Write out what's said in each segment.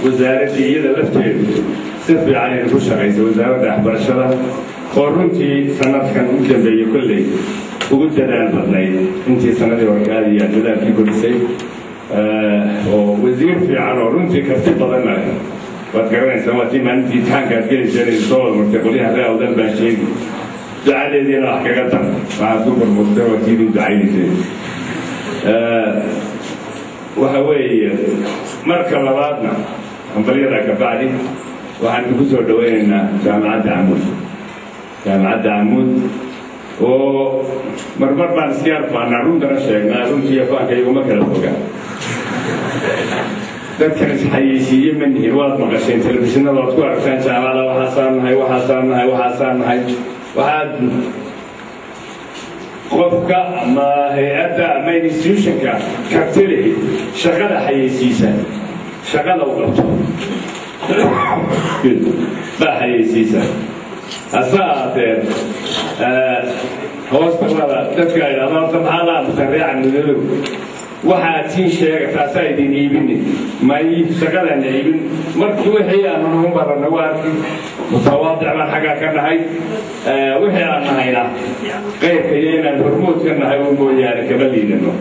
Wasaaraddii iyada lafteedu si fiican idinku shaqaysa, wasaaradda waxbarashada oo runtii sanadkan u dambeeyey kolley ugu dadaal badnayd intii sanadii hore, aad iyo aad dadaalkii kordhisay, oo wasiir fiican oo runtii karti badanna leh. Waad garanaysaa, waa tii maalintii imtixaanka aad gelayseen idin soo wada martay. Qolyaha ree Awdal baan sheegi, ducadeediina wax kaga dar, waxaad ku burburtay, waa tii idin ducaynaysay. Waxa weeye, marka labaadna hambalyada ka bacdi waxaan idinku soo dhawaynaynaa jaamacadda Camuud. Jaamacadda Camuud oo marmar baan iska arfaanaa, runtana sheegnaa, runtiiyo faanka iguma kala foga. Dadkan isxayeysiiye ma nihin. Waad maqasheen telefishinada, waad ku aragtaan jaamacada, waxaasaan nahay, waxaasaan nahay, waxaasaan nahay. Waxaad qofka ama hay-adda ama institutionka karti lihi shaqada xayeysiisa, shaqada u qabto baa xayeysiisa. Hase ahaatee hoosta wada dadka ay dhahdo, horta maxaa la aamusan reeca mudadow? Waxaa tiin sheega, taasaa idin iibini may shaqadaana iibin. Markii wixii aanu nagu baranna waa arki, mutawaadic baan xaggaa ka nahay. Wixii aan nahayna qaybka iyo inaan hormood ka nahay oo mooyaane kama liidano.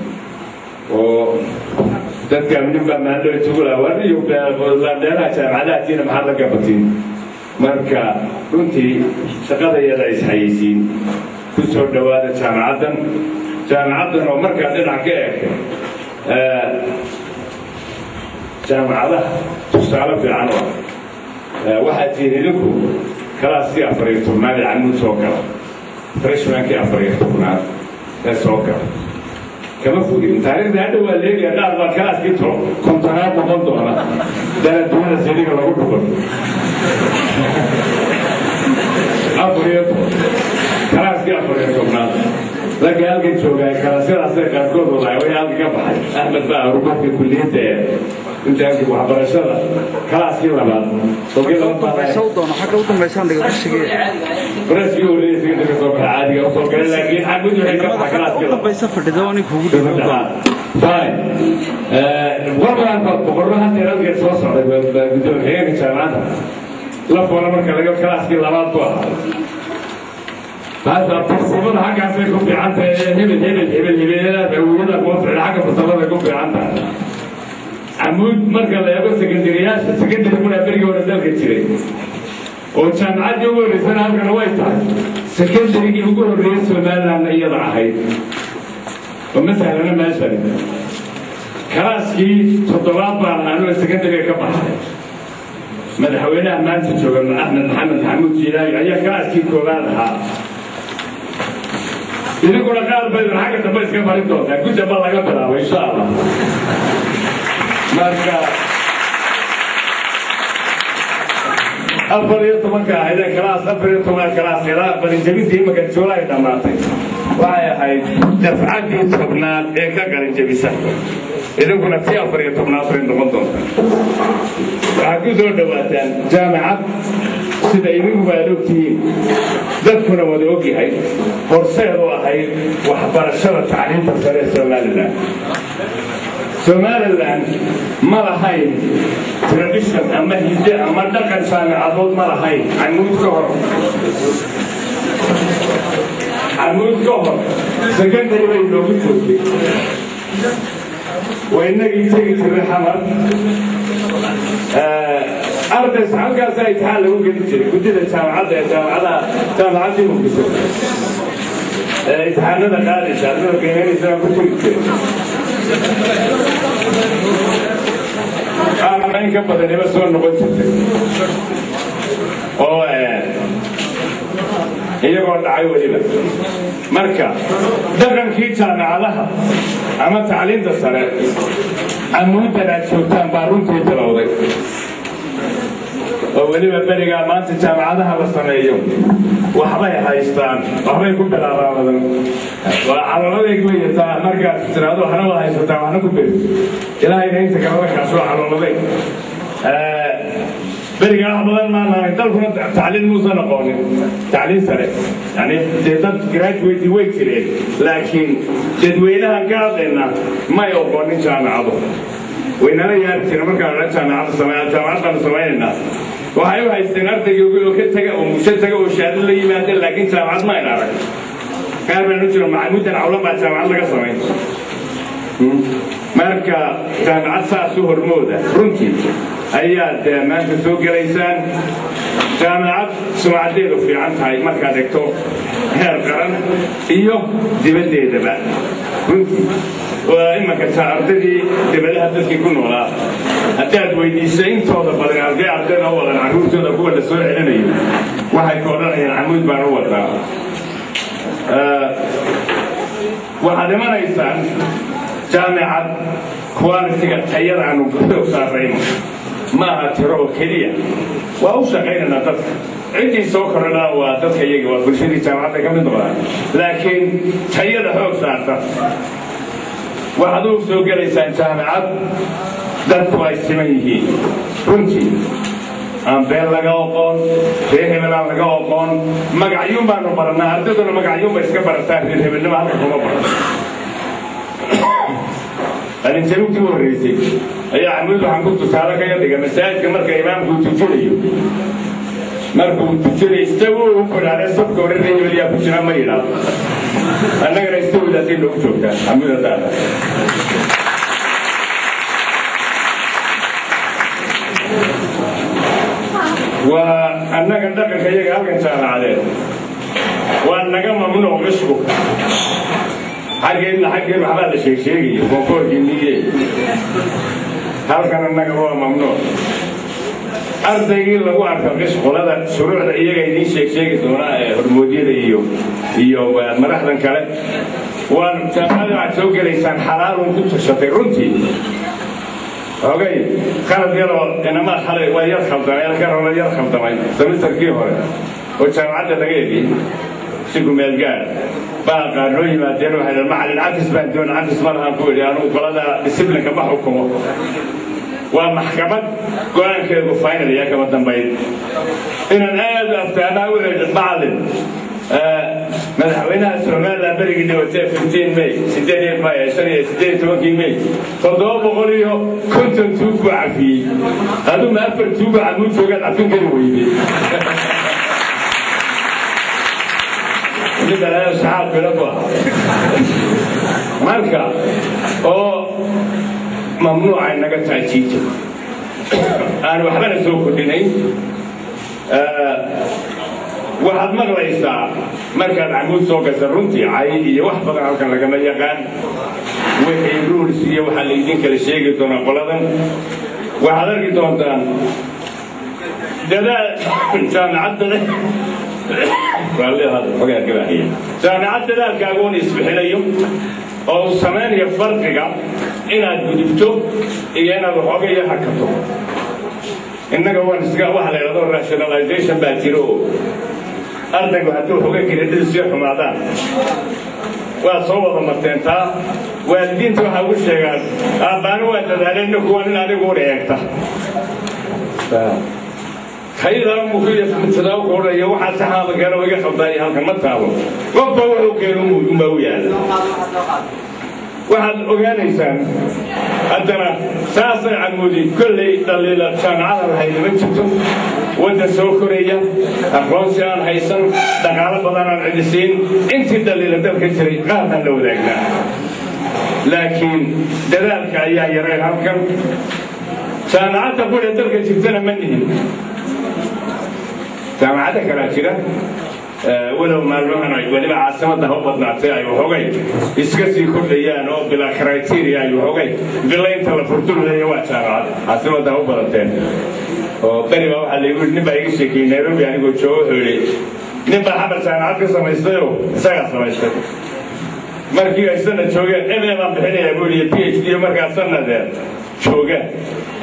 Oo dadka nin baa maallo isugu laha wariyo laandheeraha jaamacadaha tiina maxaad la gabatiin? Marka runtii shaqada iyada isxayeysiin. Ku soo dhowaada jaamacaddan, jaamacaddan oo markaa dhinac ka eegto jaamacadaha tusaale fiican u ah. Waxaad tihiin idinku kalaaskii 14aad ee Camuud soo gala, freshmankii 14aad ee soo gala. Kama fogin taariikhda, hadha waa leegaya, qaar baa kalaaskii 50aad noqon doona danadunyada siliga lagu dhufan 14, kalaaskii 14aad. Ragga halkan joogaa kalaasyadaasay qaarkood wadaay way halka ka baxay. Axmed baa horumarka kulliyadda ee inta halka waxbarashada kalaaskii labaad. Xagga u dambaysaan dhiga kursigii Baraaskii horreeyay secondary soo baxa caadiga usoo galay, laakiin xagga wixii ka baxa kalaaskii u dambaysa fadhida oo nin kuugu dhigo. Fine, warban boqorro haddeer halkan soo socday baa gudoomiye xigeenka jaamacadda la fola marka laga kalaaskii labaad ku ahaa. Taasa farsamada xaggaasay ku fiican tahay, hebel hebel hebel hebelyadaas awiyada kuma ficna, xagga farsamada ku fiican tahay. Camuud marka la eego sekondariyaasha, sekondary kuna berigii hore dalka jiray oo jaamacaddii ugu horreysana halkana way tahay, sekondarigii ugu horreeyey Somalilandna iyada ahayd, oo ma sahlana meeshani. Kalaaskii 7aad baan ahaa sekondariga ka baxay. Madaxweynaha maanta jooga Axmed Maxamed Maxamuud Jiilaayo ayaa kalaaskii 1aad ahaa. Idinkuna qaar baydan xagga dambe iska marin doontaa, gudamba laga bilaabo insha Allah. Marka 14-ka ahaydee kalaas 14aad kalaas ilaa qalinjabintii imaka Juulaay dhammaatay, waxay ahayd dafcaddii 10aad ee ka qalinjabisa. Idinkuna tii 14aad bay noqon doontaa. Waxaad ku soo dhowaataan jaamacad sida idinku aad ogtihiin, dadkuna wada ogyahay, horseed u ahayd waxbarashada tacliinta sare ee Somalilan. Somalilan ma lahayn tradition ama hidde ama dhaqan jaamicadood, ma lahayn Camuud ka hor. Camuud ka hor secondary bay noogu joogtay. Waa inagii tegi jirnay Xamar, ardays halkaasaa imtixaan lagu geli jiray. Guddida jaamacadda ee jaamacadaha, jaamacaddii Muqdisho ee imtixaanada qaadaysa, ardada qiimeynaysa ku jiri jiray. Qaarna in ka badaniba soo noqon jirtay oo iyagoo dhacay weliba. Marka dhaqankii jaamacadaha ama tacliinta sare Camuuddan aad joogtaan baa runtii bilowday, oo weliba berigaa maanta jaamacadaha la sameeyo waxbay haystaan, waxbay ku bilaabaan badan. Waa calooladay weyataa markaad tiraahdo waxna waa haysataa, waxna ku beri ilaahayna inta kalena kaas waa calooladay. Berigaa wax badan maanahay, dalkuna tacliin muusan aqoonin, tacliin sare yani dee dad graduate way jireen, laakiin dadweynahan ka hadlayna may oqoonin jaamacado. Waynala yaabi jira markaan odhan jaamacadda samey, jaamacad baanu samaynaynaa. Waxay u haysteen ardaygii oo ka taga oo musho taga oo shahaado la yimaada, laakiin jaamacad ma ayna arag. Qaar baan u jiro macamuudan cawlan baa jaamacad laga samayn. Marka jaamacad saas u hormooda runtii ayaad maanta soo gelaysaan, jaamacad sumcadeedu fiican tahay markaad egto heer qaran iyo dibaddeedaba. Runtii waa imanka ardaydii dibadaha dadkii ku noolaa haddaad weydiisay, intooda badan arday ardayda u wadan carruurtooda kuwa la soo celinayo waxay ka odhanayaan Camuud baan u wadnaa. Waxaad imanaysaan jaamicad quality-ga, tayada aanu xoog saarayno, maaha tiro oo keliya. Waa u shaqaynaynaa dadka, ciddii soo kordhanaa waa dadka iyaga, waa bulshadii jaamacadda ka mid noqdaan, laakiin tayada xoog saarta. Waxaad u soo gelaysaan jaamicad dadku ay siman yihiin runtii, aan been laga oqoon, reer hebel aan laga oqoon. Magacyuun baanu barannaa, ardayduna magacyuun bay iska barataa, reer hebelnimo halka kuma baran. Qalinjabintii u horreysay ayaa Camuud waxaan ku tusaale kaga dhiga masaajidka marka imaamku tujinayo, markuu tujinayo isaguu u kudhaadhe safka hore reer hebel yaa ku jira ma yidhaahdo. Annagana istawdaasay noogu joogtaa Camuud haddaada. Waa annaga dhaqanka iyaga halkan jaamacadeed waa naga mamnuuc qishku. Xaggeedna xaggeen waxbaa la sheeg sheegaya koonkoorkiiniye, halkan annaga waa mamnuuc. Ardaygii lagu arko qish, qolada shuruucda iyaga idiin sheeg sheegi doonaa ee hormoodyada iyo madaxdan kale. Waan jaamacada waxaad soo gelaysaan xalaalun ku tashatay runtii. Ogay qalad yaroo inamaa xalay waa yar khaldamay, ka rona yar khaldamay semesterkii hore oo jaamacadda laga egay si kumeel gaar baa qaar noo yimaadeen, waxay dhahan macallin cafis baan doon. Cafis ma lahaan ku idhi, anugu qolada disciplinka ma xukumo, waa maxkamad go-aankeedu final yaa kama dambayn. Inaan aad u aftaanaa wuxuu yidhi macallin, madaxweynaha Somaliland berigii dhibatay 15 May, sideed iyo may shan iyo sideed iyo tobankii May, 750 tuug buu cafiyey, aduu ma afar tuug baa Camuud joogaad cafin kari weyday? Nin balaayo saxaab bilo ku ahaa. Marka oo mamnuucay naga tahay jiito aan waxbana soo kordhinayn. Waxaad maqlaysaa markaad Camuud soo gasha runtii cay iyo wax badan halkan lagama yaqaan. Wixii rules iyo waxaa laydin kala sheegi doonaa qoladan. Waxaad arki doontaan dadaal jaamacadda, jaamacad dadaalkaaguun isbixinayo oo uu samaynayo farqiga inaad gudubto iyo inaad waxooga iyo hakato. Innaga waan iska waxa la yidhahdo rationalization baa jiro oo ardaygu hadduu xoga grade-adu sii xumaadaan waad soo wada marteen taa. Waalidiinta waxaa ugu sheegaan aabbaana waa dadaaleen, ninku waa nin adiguuna eegta taydamukuyo waxaa saxaaba keeno iga khaldaaya halkan ma taabo, qofba wuxuu keeno unbaa u yaala. Waxaad ogaanaysaan haddana saasay Camuudi kolley dhaliila jaamacada lahayni ma jirto. Waddan soo koraya, aqoonsi aan haysan, dhaqaalo badan aan cidisiin, intii dhaliila dalka jiray qaar baan la wadaagnaa, laakiin dadaalka ayaa yareen halkan. Jaamacadda qura dalka jirtana ma nihin, jaamacadda kalaa jira, walow maalmahan ay weliba caasimadda ha u badnaatay ay waxoogay iska sii kordhayaan oo bilaa criteria ay waxoogay bilaynta la furtulaya waa jaamacad caasimadda ha u badanteen. Oo beri baa waxaa laygu yidhi, nin baa iga sheekeeyey Nairobi anigoo joogo, wuxuu yidhi nin baa Xamar jaamacad ka samaystayoo isagaa samaystay. Markii ay sanad joogeen MA baan bixinayaa buu yidhi, PhD. Markaa sanadee jooga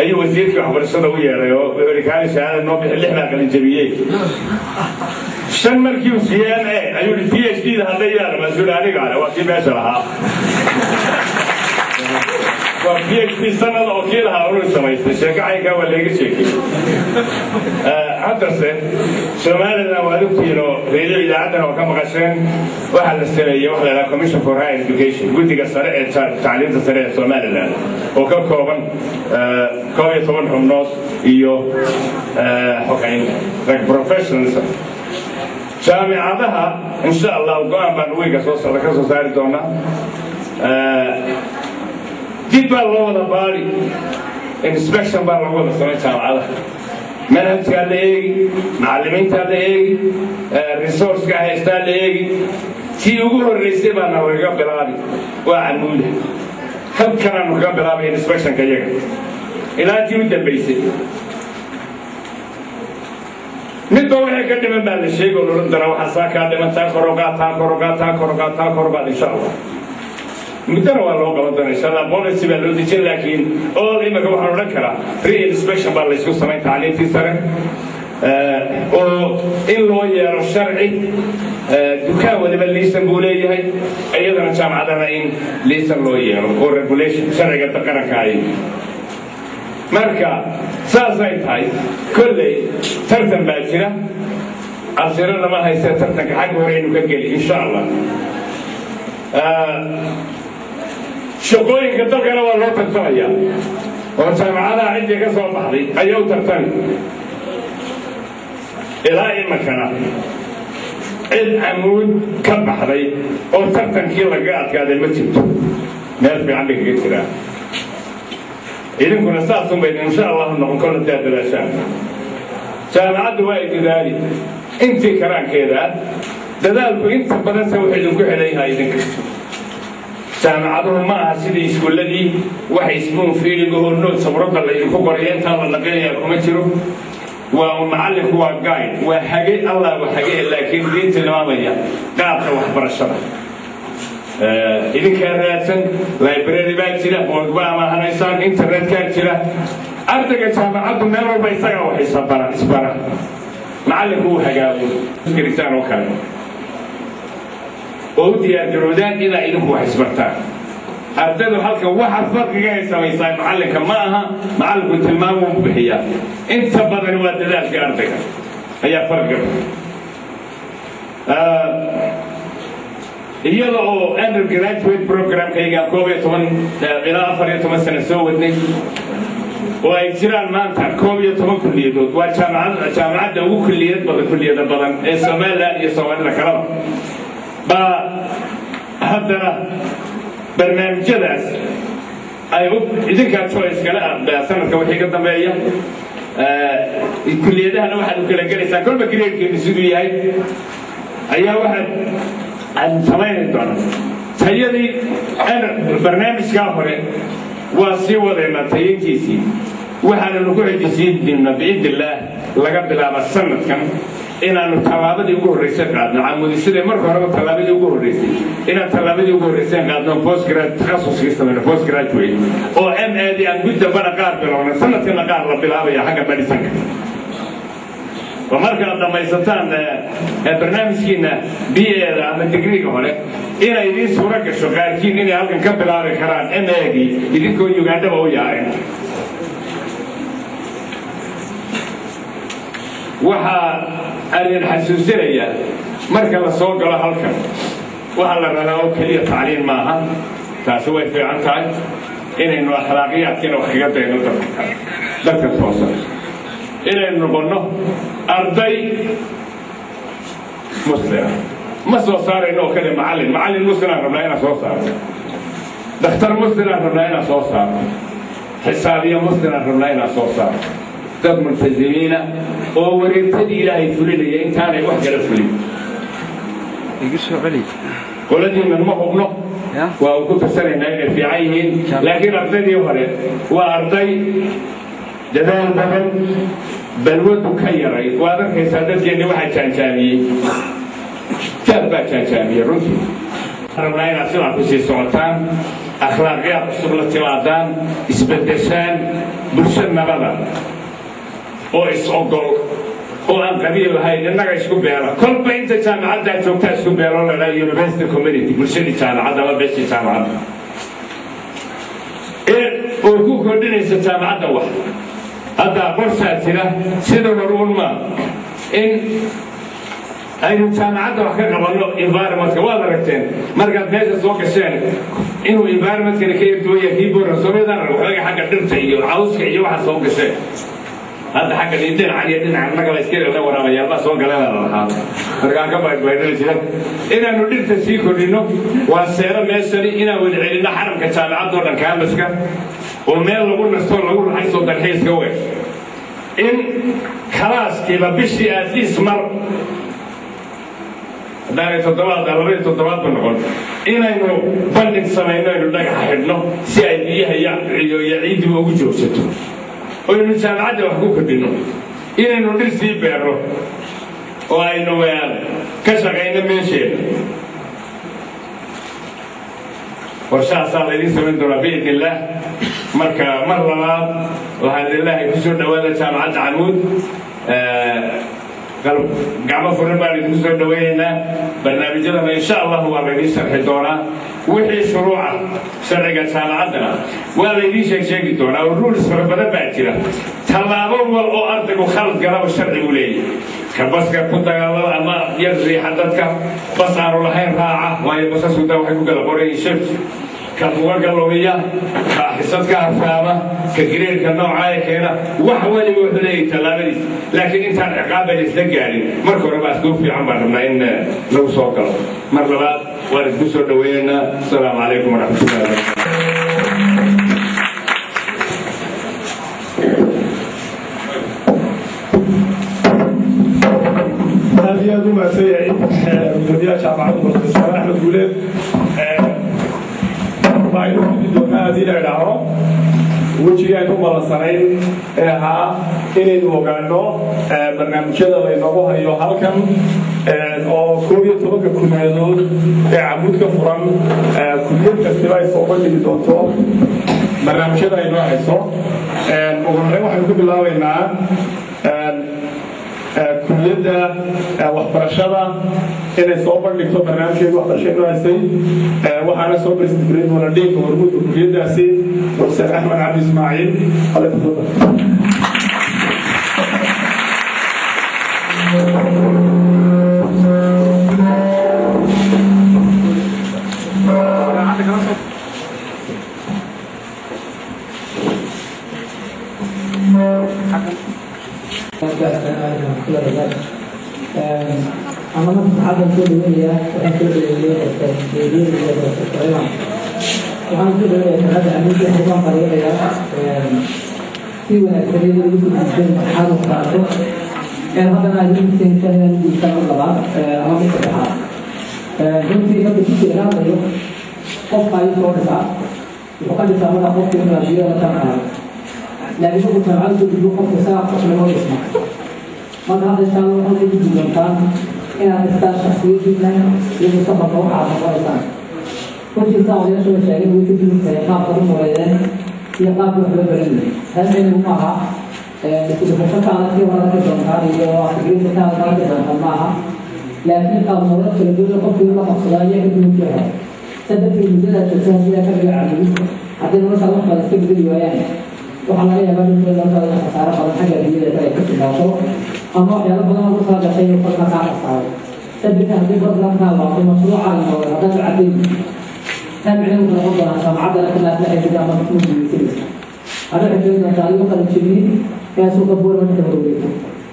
ayuu wasiirkii waxbarashada u yeedhay oo wuxuu yidhi kaali shahaada noo bixi, lix baa qalin jabiyey, shan markii uu siiyey MA ayuu yidhi PhD da hadda yaala maasuul aniga ale waa kii meesha lahaa. Waa PhD sanad oo kii lahaa unu samaystay sheeko caynkaa waa layga sheekay. Haddase Somaliland waad ogtihiin oo radio idaacaddana oo ka maqasheen, waxaa la sameeyey waxa la idhaha Commission for Higher Education, guddiga sare ee tacliinta sare ee Somaliland, oo ka kooban 11 xubnood iyo xogayn rag professionals. Jaamicadaha insha Allah go'aan baan wiiga soo socda ka soo saari doonaa. Dib baa loo wada baari, inspection baa lagu wada samay jaamacadaha, manhajkaa la eegi, macallimiintaa la eegi, resourceka haystaa la eegi. Tii ugu horraysay baana lagaga bilaabi waa Camuuda. Halkanaanu kaga bilaabay inspectionka iyaga ilaa tii u dambaysay. Midba wixii ka dhiman baa la sheegi oo loodhan doonaa waxaa saa kaa dhiman, taa kor u qaad, taa kor u qaad, taa kor u qaad, taa kor u qaad. Insha Allah muddana waa loo qaban doonaa, insha Allah policy baa loo dejin. Laakiin all imika waxaan odhan karaa re-inspection baa laysku samayn tacliintii sare, oo in loo yeelo sharci. Dukaan waliba liisan buu leeyahay, iyadana jaamacadana in liisan loo yeelo oo regulation sharciga qaranka ay. Marka saasay tahay, kolley tartan baa jira, cabsiro lama haystee, tartanka xagga horeynu ka geli insha Allah. Shaqooyinka dalkana waa loo tartamaya oo jaamacadaha ciddii ka soo baxday ayaa u tartami. Ilaa imakana cid Camuud ka baxday oo tartankii lagaga adkaaday ma jirto, meel fiican bay kaga jiraan. Idinkuna saasun bay insha Allahu noqon kol haddaad dadaashaan. Jaamacaddu waa ay dadaali intii karaankeeda ah, dadaalku inta badanse wuxuu idinku xidhan yahay idinka. Jaamacaduhu ma aha sidii iskuulladii, waxay spoon feeding oo note sabrada laydinku qorayo intaan la naqinayaa kuma jiro. Waa un macallinku waa guide, waa hage, Allah waa hage, laakiin idiin tilmaamaya qaabka waxbarashada. Idinkaa raadsan, library baa jira, buugba amahanaysaan, internetkaa jira. Ardayga jaamacaddu meel walba isagaa wax isbara isbara, macallinku uu hagaago gelisaan oo kale oo u diyaargaroodaan inaa idinku wax isbartaan. Ardaydu halka waxa farqiga ay samaysaa macallinka ma aha, macallinku tilmaam wuu bixiyaa, inta badani waa dadaalkii ardayga ayaa farqiga. Iyada oo undergraduate programkayga 11 ilaa 14 sano soo wadnay oo ay jiraan maanta 11 kulliyadood, waa jaamacad jaamacadda ugu kulliyad badan, kulliyada badan ee Somaliland iyo Soomaalida kalaba baa, haddana barnaamijyadaas ay idinkaa choice kale ah. Sanadka wixii ka dambeeya kulliyadahana waxaad u kala gelaysaa kolba gradekeedu siduu yahay ayaa waxaad aan samayni doona. Tayadii barnaamijkaa hore waa sii wadaynaa tayintiisii, waxaananu ku xijisiin doonaa biidni illaah laga bilaaba sanadkan inaannu tallaabadii ugu horraysay qaadno. Camuudi marka horeba tallaabadii ugu horraysay, inaan tallaabadii ugu horraysay qaadno, postgrad takhasuskii samayno, postgraduate oo MA dii aan gud dambana qaar bilowna, sanadkana qaar la bilaabaya xagga medicinka, oo markaad dhammaysataan barnaamijkiina BA-da ama digriga hore inay idiin suuro gasho qaarkiin inay halkan ka bilaabi karaan MA-gii idinkoo Ugandhaba u yaaceen. Waxaa aan xasuusinayaa, marka la soo galo halkan waxaa la rabaa oo keliya tacliin maaha, taasi way fiican tahay, inaynu akhlaaqiyaadkiina wax kaga dayno dadka kale, dadka toosan inaynu noqonno. Arday muslima ma soo saarayno oo kale macallin, macallin muslimaan rabnaa inaan soo saarno, dhakhtar muslimaan rabnaa inaan soo saarno, xisaabiye muslimaan rabnaa inaan soo saarno, dad multazimiina oo wareegtadii Ilaahay fulinaya intaanay wax kala fulin. Igu soo celi. Qoladiinnan ma hubno. Ya. Waa ku tasanaynaa inay fiican yihiin, laakiin ardaydii hore waa arday dadaal badan, balwadu ka yaray. Waad arkaysaa dadkeenni waxaa jaanjaamiyey, jaab baa jaanjaamiyey runtii. Rabnaa inaad sidaa ku sii socotaan, akhlaaqyaad cusub la timaadaan, isbeddeshaan, bulsho nabada oo is-ogol oo aan qabiil lahayn innaga isku beela. Kolba inta jaamacaddaa joogtaa isku beelo ladhaa university community, bulshadii jaamacadda ama beeshii jaamacadda. Ee oo ku kordhinaysa jaamacadda wax hadda qorshaa jira sida horuun ma in aynu jaamacadda wax ka qabanno. Environmentka waad aragteen markaad meesha soo gasheen inuu environmentkani ka yarduwan yahay kii Boorama. Soomaalidaan arag waxooga xagga dhirta iyo cawska iyo waxa soo gasheen hadda xagga dhinacan iyo dhinacan annaga la iska la waraabayaal baa soo galeen la lahaa markaan ka baydbaydhali jira inaanu dhirta sii kordhinno. Waa seero meeshani inaan wada celinno xaramka jaamacadda oo dhan, campuska, oo meel lagu nasto, lagu raxaysto, dalxiiska we in classkiiba bishii at least mar, haddaanay toddobaad labadii toddobaadba noqon, inaynu bandhig samayno, aynu dhagaxa xidhno si ay biyaha iyo ciiddiba ugu joogsato, oynu jaamacadda wax ku kordhinno, inaynu dhir sii beerno oo aynu ka shaqayno meesheeda. Qorshahaasaa laydiin samayn doonaa biidn illaah. Marka mar labaad waxaan idin leeyahay ku soo dhowaada Jaamacadda Camuud. Gacmo furan baan idinku soo dhowaynaynaa. Barnaamijyadana insha Allahu waa laydiin sharxi doonaa. Wixii shuruuca sharciga jaamacaddana waa laydiin sheeg sheegi doonaa, oo rules fara badan baa jira. Tallaabo wal oo ardaygu khalad galaba sharcigu leeyahay. Ka baska ku dagaalada ama yar riixa dadka, bas aanu lahayn raaca, waayo basasku da waxay ku kala qorayiin shift, ka bugaga lumiya, ka xisad ka hafaama, ka gradeka noocaa keena, wax waliba wuxuu leeyahay tallaabadiis. Laakiin intaan ciqaabba laisla gaarin, marka hore baa isku fiican baan rabnaa in lagu soo galo. Mar labaad waan isku soo dhoweynaynaa. Asalaamu calaykum waraxmatullahi wabarakatu. Aad iyo aad u mahadsan yahay gudoomiyaha jaamacadda, Professor Axmed Guuleed. Waxaynu gudi doonaa, haddii la idhaaho, wejigii aynu balansanayn ee ahaa inaynu ogaano barnaamijyada laynoogu hayo halkan, oo 11-ka kuliyadood ee Camuud ka furan kuliyad kastiba ay soo bandhigi doonto barnaamijyada ay noo hayso. Ugu horreyn waxaynu ku bilaabaynaa kuliyadda waxbarashada inay soo bandhigto barnaamijkeeda waxbarasho inoo haysay. Waxaana soo present gareyn doona deanka hormuudka kuliyaddaasi, Professor Axmed Cabdi Ismaaciil. Falyatafadal. Ama marka saxaabaan soo dhaweynayaa, waxaan soo dhaweeyey Dr. iyo Dr. Suleyman. Waxaan soo dhaweynayaa shaqada Amiinka. Waxaan qariyanayaa si wanaagsaneed ugu soo gudbeen marxalad waxbarasho ee haddana aad ugu seentaan inaad gudbtaan mar labaad ama mid saddexaad. Runtii marka dugsi laga hadlayo, qofka ayuu soo dhisaa, wuxuu ka dhisaa markaa qofka inuu adduunyada la jaan qaado, laakiin markuu jaamacada soo gudbo qofka isagaa qof lagoo dhisma. Marka hadda insha Allah waxaad ka gudbi doontaan inaad dhistaan shakhsiyadiina iyo mustaqbalka waxa aad noqonaysaan. Runtii saa odayaashu way sheegeen, way ka duwan tahay qaabka u nooleedeen iyo qaabka wax loo baranayay. Halmeenu ma aha isku dhufasho ka adag kii hore arki doontaan iyo fikrinta ka adag arki doontaan ma aha, laakiin qaab nololeed kala duwan qofkii la qabsadaa ayaa ka duwan kii hore. Saa darteed muddada aad joogto haddii aad ka dhigo Camuud, haddii noloshaad wax badan iska bedeli waayaan, waxaa laga yaabaa in noloshaada khasaaro badan xagga adduunyada kale ay ka sugaato ama waxyaalo badan oo ku tala gashay inuu kolka kaa khasaaro. Saa darteed haddii programkaa waato mashruuca nolol haddaad caddayn, taa micnaheedu wuxuu noqon doonaa jaamacaddana ka naaflaxaysid ama kuma guuleysanaysa. Hadda waxay keeni doontaa adigoo qalin jebiyey inaad suuqa Boorama inta wareegto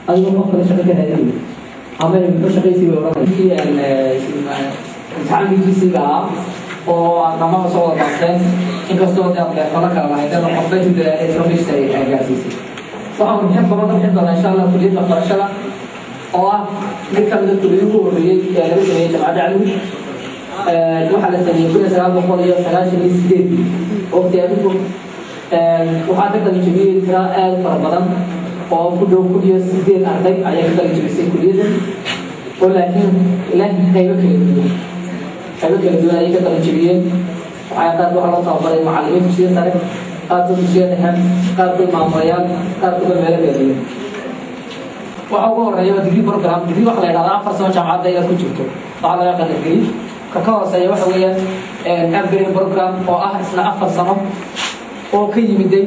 adigoo qof kale shaqo ka raadinaya ama muxuu shaqaysi way odhanaya. Imtixaankii UGC-ga ahaa oo aad dhammaan soo wada baasteen, inkastoo dee aad leefalo kala lahayd ee qofba intuu dadaalay isla meesha ay gaarsiisay. Waxaan warbixin kooban ka bixin doonaa insha Allah kuliyadda waxbarashada, oo ah mid ka mid a kuliyadii ugu horreeyey ee laga sameeyey Jaamacadda Camuud. Waxaa la sameeyey 1998, waqti aad u fog. Waxaa ka qalin jebiyey tira aad u fara badan oo ku dhow 1008 arday ayaa ka qalin jebisay kuliyadda, oo laakiin leh qaybo kala duwan, qaybo kala duwan ayay ka qalin jebiyeen. Waxaa qaar waxaa loo tababaray macallimiin dugsiya sare, qaarkood dugsiya dhexe, qaarkood maamulayaal, qaarkood meelo kala duwan. Waxa ugu horeeya waa degree program. Degree waxa la yidhahdaa 4 sano jaamacadda inaad ku jirto waxaa loo yaqaana degree. Ka hooseeya waxa weeyaan upgrade program, oo ah isna 4 sano. Oo ka yimiday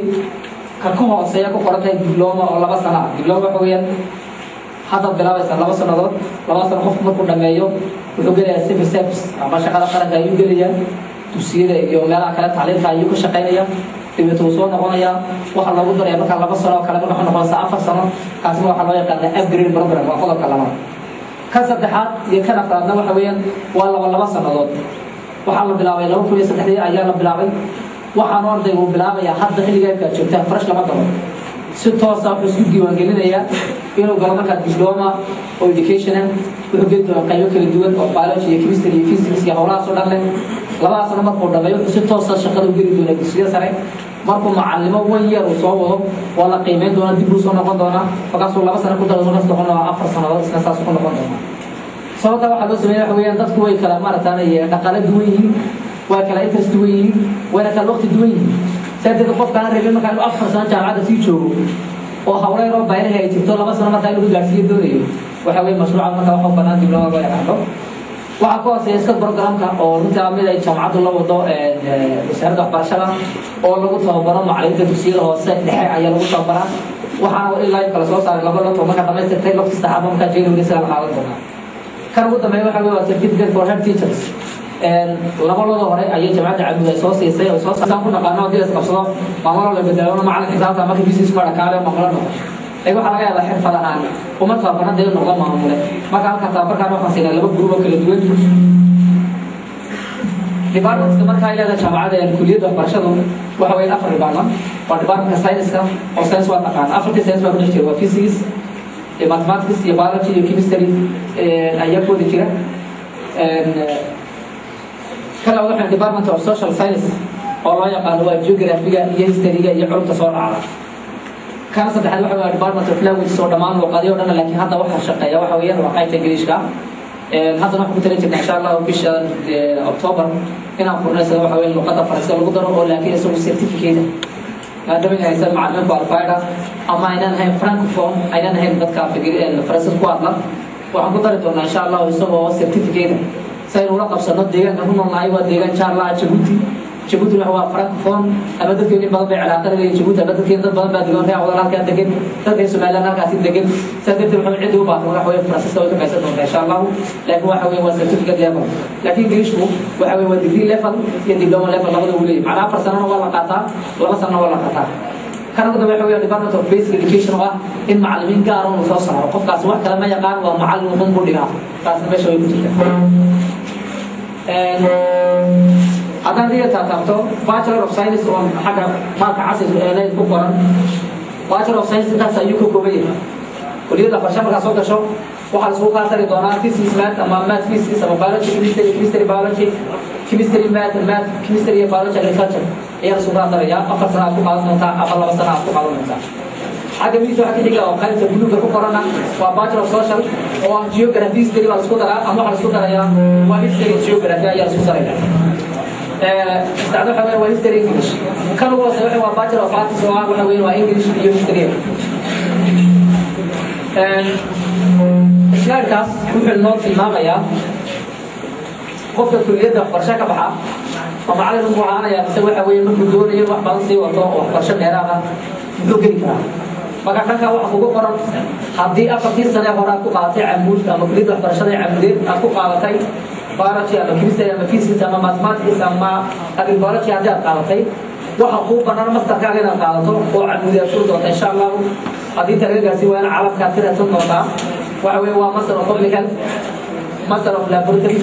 ka hooseeya ku qoran tahay diploma oo 2 sano ah. Diploma waxa weeyaan haddaad bilaabaysaa 2 sannadood. 2 sano qofku markuu dhameeyo, wuxuu gelayaa civil service ama shaqada qaranka ayuu gelayaa, dugsiyada iyo meelaha kale tacliinta ayuu ka shaqaynaya. Dabeet wuu soo noqonayaa, waxaa loogu daraya markaa 2 sano oo kale. Marka waxay noqonaysaa 4 sano. Kaasina waxaa loo yaqaanaa upgrade program. Waa qodobka labaad. Kan saddexaad iyo kan afraadna waxa weeyaan waa 2 sannadood. Waxaa la bilaabay 2003-dii ayaa la bilaabay. Waxaanu ardaygu bilaabayaa hadda xilliga imkaad joogtaan, fresh lama galo. Si toosa wuxuu isku diiwaangelinayaa inuu galo markaa diploma oo education ah. Wuxuu geli doonaa qaybo kala duwan oo biology iyo chemistry iyo physics iyo howlahaas oo dhan leh. 2-da sano markuu dhameeyo, wuxuu si toosa shaqada u geli doonaa dugsiyo sare. Markuu macalimo one year uu soo wado, waa la qiimeyn doonaa, dib buu soo noqon doonaa. Markaasuu 2 sano ku daro, markaas noqon doonaa 4 sannadood. Isna saas ku noqon doonaa. Sababta waxaa loo sameeya waxa weeyaan dadku way kala maaragtaanay dhaqaale duwan yihiin, way kala interest duwan yihiin, wayna kala waqti duwan yihiin. Saa darteed qofkaan rabin markaa inuu 4 sano jaamacadda sii joogo oo hawlo yaroo baylahi ay jirto, 2 sano markaa inuu gaarsiiyo doonayo, waxa weeye mashruuca markaa waxa u bannaan diploma loo yaqaano. Waxaa ka hooseeya iska programka oo runtii mid ay jaamacaddu la wado wasaaradda waxbarashada oo lagu tababaro macallimiinta dugsiyada hoose dhexe ayaa lagu tababaraa. Waxaana ilaa kala soo saaray laba lot oo markaa dhamaystirtay. Lot saddexaad markaa January isaga la qaadan doonaa. Kan ugu dambeeya waxa weeye waa certificate for head teachers. Laba lot-oo hore ayay Jaamacadda Camuud ay soo siisay oo soo saan ku naqaano. Haddii la isqabsado, maamulo la bedelo, macallin xisaabta marka physics ma dhakaale maamulo noqo, laakiin waxaa laga yaabaa xirfad ahaan uma tababarna dee noqdo maamule. Marka halka tababarkaan waxaan siinay laba group oo kala duwan. Departmentska marka ay leedahay jaamacadda kuliyadda waxbarashadu waxa weeyaan afar department. Waa departmentka science-ka oo science waa taqaana, afartii science baa ku dhex jira: waa physics iyo mathematics iyo biology iyo chemistry ayaa ku wada jira. Kala waxaan department of social science oo loo yaqaano waa geography-ga iyo history-ga iyo culumta soo dhacda. Kana saddexaad waxa weeye department of language oo dhammaan luqadyo dhan, laakiin hadda waxa shaqeeya waxa weeyaan waa qaybta Ingiriishka. Haddana waxaan ku tali jirnaa, insha Allah, bisha October inaan furno isaga, waxa weeye luqadda Faransiiska lagu daro oo laakiin isagu certificate, maadaama inay haysan macallimiin qualified ah ama aynaan ahayn francophone, aynaan ahayn dadka Faransiiska ku hadla. Waxaan ku dari doonaa, insha Allah, isagoo certificate si aynu ula qabsano deegaanka ku noolnahay. Waa deegaan jaarla ah Jabuuti. Jabuuti waxa waa francophone ama dadkeeni badan bay cilaaqa leeyihiin Jabuuti, ama dadkeeni dad badan baa degan, reer wadan halkaa degan, dadka Somaliland halkaasi degan. Sidaa darteed wuxuu cidi u baahan waxa weeye Faransiiska way ka faa'iideysan doontaa, insha Allah. Laakiin waxa weeye waa certificate level, laakiin Englishku waxa weeye waa degree level iyo diploma level labada uu leeyahay. Macnaha 4 sanona waa la qaataa, 2 sanona waa la qaataa. Kan ugu dambeeya waxa weeye department of basic education oo ah in macallimiin gaar ah uu soo saaro. Qofkaas wax kale ma yaqaan, waa macallin uun buu dhigaa. Taasna meesha way ku jirtaa. Haddaan diga taataabto bachelor of science oo xagga maalka casriga ku qoran, bachelor of science intaas ayuu ka kooban yahay. Kuliyadda waxbarasho markaa soo gasho, waxaa la isugu qaatari doonaa physics math ama math physics ama biology chemistry, chemistry biology, chemistry math, math chemistry iyo biology agriculture ayaa la isugu qaatarayaa. 4 sano aad ku qaadan doontaa ama 2 sano aad ku qaadan doontaa. Xagga midigta waxaa ka xiga oo qaybta buluuga ku qorana waa bachelor of social oo ah geography history baa la isku daraa, ama waxaa la isku darayaa waa history geography ayaa la isku daraya. Saddexda waxa weeye waa history English. Kan ugu hooseeya waxa waa bachelor of arts oo ah waxa weeye waa English iyo history. Slide-kaas wuxuu noo tilmaamayaa qofka kuliyadda waxbarasho ka baxa oo macallin unbuu ahaanaya, mise waxa weeye markuu doonayo wax badan sii wato oo waxbarasho dheeraad ah muxuu geli karaa? Marka dhankaa waxa kugu qoran, haddii afartii sane hore aad ku qaadatay Camuud ama kuliyadda waxbarashada ee Camuudeed aad ku qaadatay biology ama chemistry ama physics ama mathematics ama agriculture, haddii aad qaadatay, waxa kuu bannaan masterkaaga inaad qaadato oo Camuudi aad furi doonta, insha Allahu. Haddii inta laga gaarsiin waayana, caalamka aad ka raadsan doontaa. Waxa weeye waa master of public health, master of laboratory,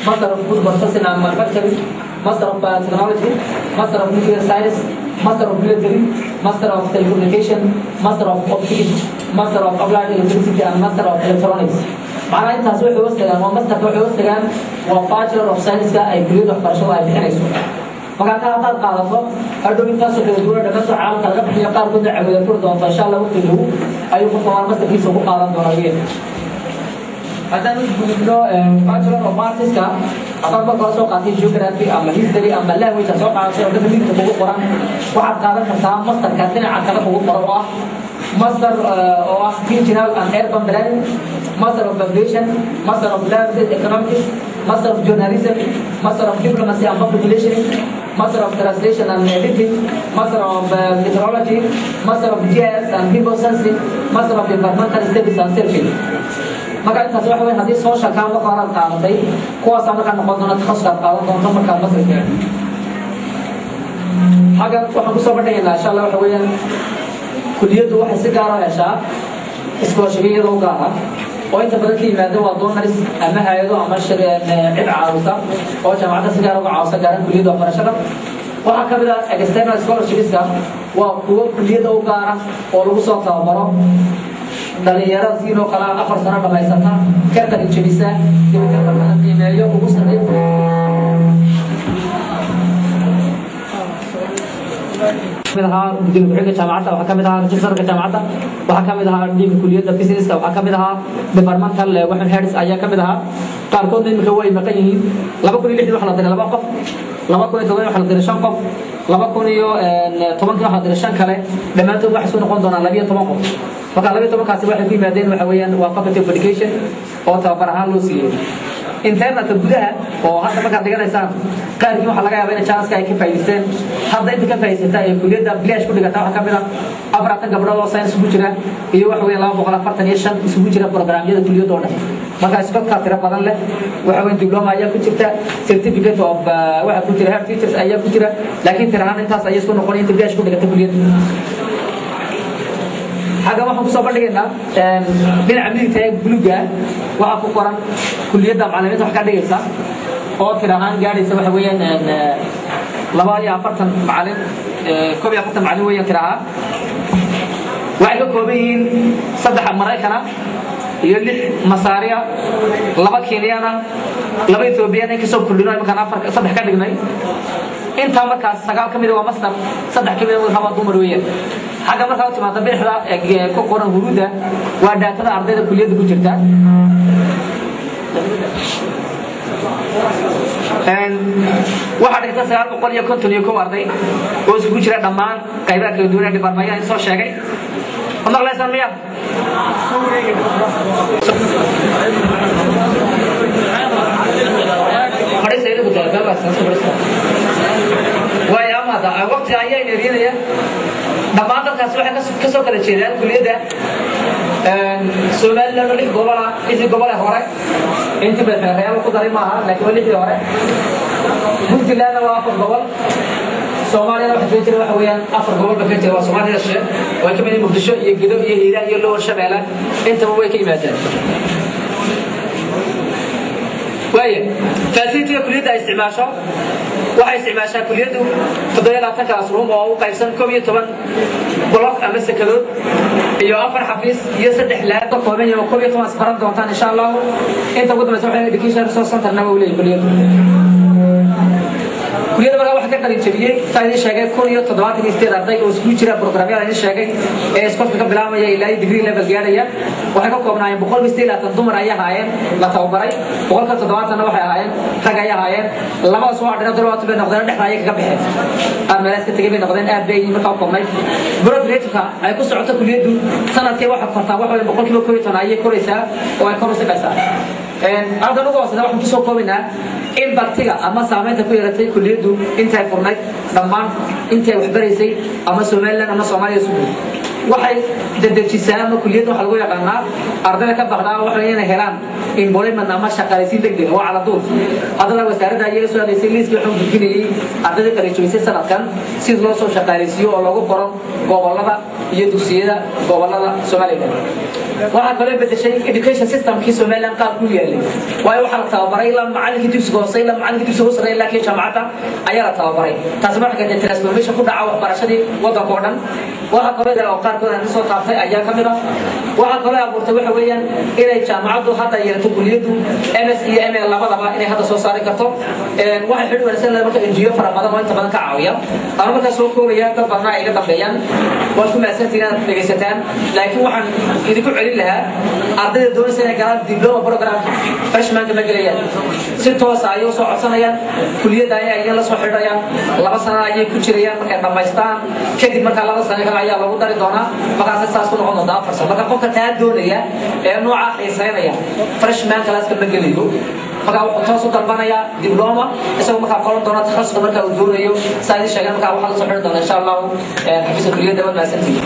master of food processing and manufacturing, master of biotechnology, master of nuclear science, master of military, master of telecommunication, master of optics, master of applied electricity and master of electronics. Macnaha intaas waxay hoos tagaan waa masterka, waxay hoos tagaan waa bachelor of science-ka ay kuliyadda waxbarashada ay bixinayso. Marka ka haddaad qaadato hadhow intaasoo kala duwan dhammaantood caalamka laga bixiyo, qaarkoodna Camuuda furi doonto, insha Allah. Waqti dhow ayuu qofka waa masterkiisa ku qaadan doonaa weyn. Haddaan u gudubno bachelor of arts-ka, haddaad marka hore soo qaatay geography ama history ama language aad soo qaadatay oo dhanka midigta kugu qoran, waxaad qaadan kartaa masterka dhinaca kale kugu qoran oo ah master oo ah regional and urban planning, master of population, master of land economics, Master of Journalism, Master of Diplomacy and Public Relations, Master of Translation and Editing, Master of Meteorology, Master of GIS and Remote Sensing, Master of Environmental Studies and Survey. Marka intaas waxa weyn, haddii socialka marka hore aad qaadatay, kuwaasaa markaa noqon doona takhasuskaad qaadan doonto markaad masterka. Xaggan waxaan kusoo bandhigaynaa, insha Allah, waxa weeyaan kuliyaddu waxay si gaar ah heshaa scholarship iyadoo u gaar ah oo inta badan ka yimaada waa donors ama hay'ado ama cid caawisa oo jaamacadda si gaar uga caawisa, gaaran kuliyadda waxbarashada. Waxaa ka mid ah external scholarshipska, waa kuwo kuliyadda u gaara oo lagu soo tababaro dhalinyarada siinoo kale 4 sano dhamaysata, ka qalin jebisa, dabeetana marka la qiimeeyo ugu sarreeya kamid ahaa gudoomiye ku-xigeenka jaamacadda, waxaa kamid ahaa registrarka jaamacadda, waxaa kamid ahaa deanka kuliyadda businesska, waxaa kamid ahaa departmental waxan heads ayaa kamid ahaa. Qaarkoodna imika way maqan yihiin. 2006dii waxaa la diray laba qof, 2007 waxaa la diray shan qof, 2010kii waxaa la diray shan kale. Dhammaantood waxay soo noqon doonaan 12 qof. Marka 12kaasi waxay ku yimaadeen waxa weeyaan waa Faculty of Education oo tababar ahaan loo siiyey. Internalka gudaha oo hadda markaad dhiganaysaan, qaarkii waxaa laga yaabaa in chance ay ka faa'iidaysteen. Hadda inta ka faa'iidaysata ee kuliyadda bilaash ku dhigata waxaa ka mid ah 40 gabdhood oo science isugu jira iyo waxa weeye 245 isugu jira programyada kuliyadda oo dhan. Marka isbadkaa tiro badan leh waxa weeye diploma ayaa ku jirta, certificate of waxa ku jira, head teachers ayaa ku jira, laakiin tiro ahaan intaas ayay isku noqonaya inta bilaash ku dhigata kuliyadda. Xagga waxaan kusoo bandhigaynaa dhinaca midigta ee buluga waxaa ku qoran kuliyadda macallimiinta wax ka dhigaysa oo tir ahaan gaadhaysa waxa weeyaan 42 macallin, 41 macallin weeyaan tir ahaan. Waxay ka kooban yihiin saddex Maraykana iyo lix Masaariya, laba Kenyana, laba Ethoobiyan, in kasoo kordhino imankaan afar saddex ka dhignay. Intaa markaas sagaal ka mida waa master, saddex ka mida waa dumar weeyaan. Xagga markaa u timaada bidixda ee ku qoran huruudda waa datada ardayda kuliyadda ku jirta. Waxaa dhigta 951 arday oo isugu jira dhammaan qaybaha kala duwan ee departmentyaha in soo sheegay. Ma maqlaysaan miya? Fadhiista idinku, fadhiista. Waayo ama hadda waqtiga ayaa ineerinaya. Dhammaan dadkaasi waxay ka soo kala jeedaan kuliyadda Somaliland oo lix gobol ah, lixdii gobol ee hore, intii madaxweyne ku daray maaha, laakiin waa lixdii hore. Puntlandna waa afar gobol. Soomaaliyana waxa kaga jira waxa weeyaan afar gobol ba kaga jira, waa Soomaalida shishe oo ay ka mid yihiin Muqdisho iyo Gedo iyo Hiiraan iyo Lower Shabeelle, intaba way ka yimaadeen. Waaya facilityga kuliyadda ay isticmaasho, waxay isticmaashaa kuliyaddu 27 classroom oo u qaybsan 11 block ama sekadood iyo afar xafiis iyo saddex lab ka kooban yahay oo 11 isbaran doontaan, insha Allahu. Inta ugu dambaysa waxay education resource centerna waa u leeyahay kuliyaddu. Kuliyadda markaa waxaa ka qalin jabiyey, saa idiin sheegay, 1078 arday oo isugu jira programyada idiin sheegay ee iskoolka ka bilaabmaya ilaa degree level gaadhaya. Waxay ka koobnaayeen 128 dumar ayay ahaayeen la tababaray, 70%-na waxay ahaayeen rag ayay ahaayeen. Labadaas waa dhinac dulwaatu bay noqdeen, dhexda ayay kaga baxeen, qaar meelaas ka tegay bay noqdeen. Aad bay markaa u koobnayd. Growth rate-ka ay ku socoto kuliyaddu sanadkii waxay kortaa waxa weeye 11% ayay koraysaa oo ay kor u siqaysaa. Halkan ugu hooseysa waxaan kusoo koobaynaa impactiga ama saameynta ku yeelatay kuliyaddu intay furnayd, dhammaan intay waxbaraysay ama Somaliland ama Soomaaliya isugu. Waxay dedejisaa ama kuliyadda waxaa lagu yaqaanaa ardayda ka baxdaa waxa inay helaan employment ama shaqaalaysiin degdeg waa cala duul. Haddana wasaaradda ayaa soo hadlaysay, liiskii waxaan gudbinayay ardayda kala jebisay sanadkan si loo soo shaqaalaysiiyo oo loogu qoro gobollada iyo dugsiyada gobollada Somaliland. Waxaa kaloo bedeshay education systemkii Somaliland qaab ku yaalay, waayo waxaa la tababaray ilaa macallinkii dugsiga hoose ilaa macallinkii dugsiga ugu sarreeya ilaa kii jaamacadda ayaa la tababaray. Taasi marka keentay transformation ku dhaca waxbarashadii waddanka oo dhan. Waxaa kaloo oo qaarkood aan soo taabtay ayaa ka mid ah. Waxaa kaloo abuurtay waxa weeyaan inay jaamacaddu hadda yeelato kuliyaddu MS iyo MA labadaba inay hadda soo saari karto. Waxay xidhi wanaagsan leedahay marka NGO fara badan oo inta badan ka caawiya. Ama markaa soo koobaya, dad badna ay iga dambeeyaan. Waad ku mahadsantihiin inaad dhegaysataan, laakiin waxaan idinku celin lahaa ardayda doonaysa inay galaan diploma program, freshmanka ma gelayaan, si toosa ayay usoo codsanayaan kuliyadda ayaa idin la soo xidhayaan, 2 sano ayay ku jirayaan. Markay dhammaystaan kadib markaa 2 sano kale ayaa loogu dari doonaa, markaas saas ku noqon doonta 4 sano. Marka qofka taa doonaya ee noocaa xiiseynaya freshman classka ma gelayo. Markaa wuxuu toos u dalbanayaa diploma, isagoo markaa qoran doona takhasuska markaa uu doonayo. Saa idin sheegay, markaa waxaa la soo xiri doona insha Allahu xafiiska kuliyadda. Waad mahadsantihiin.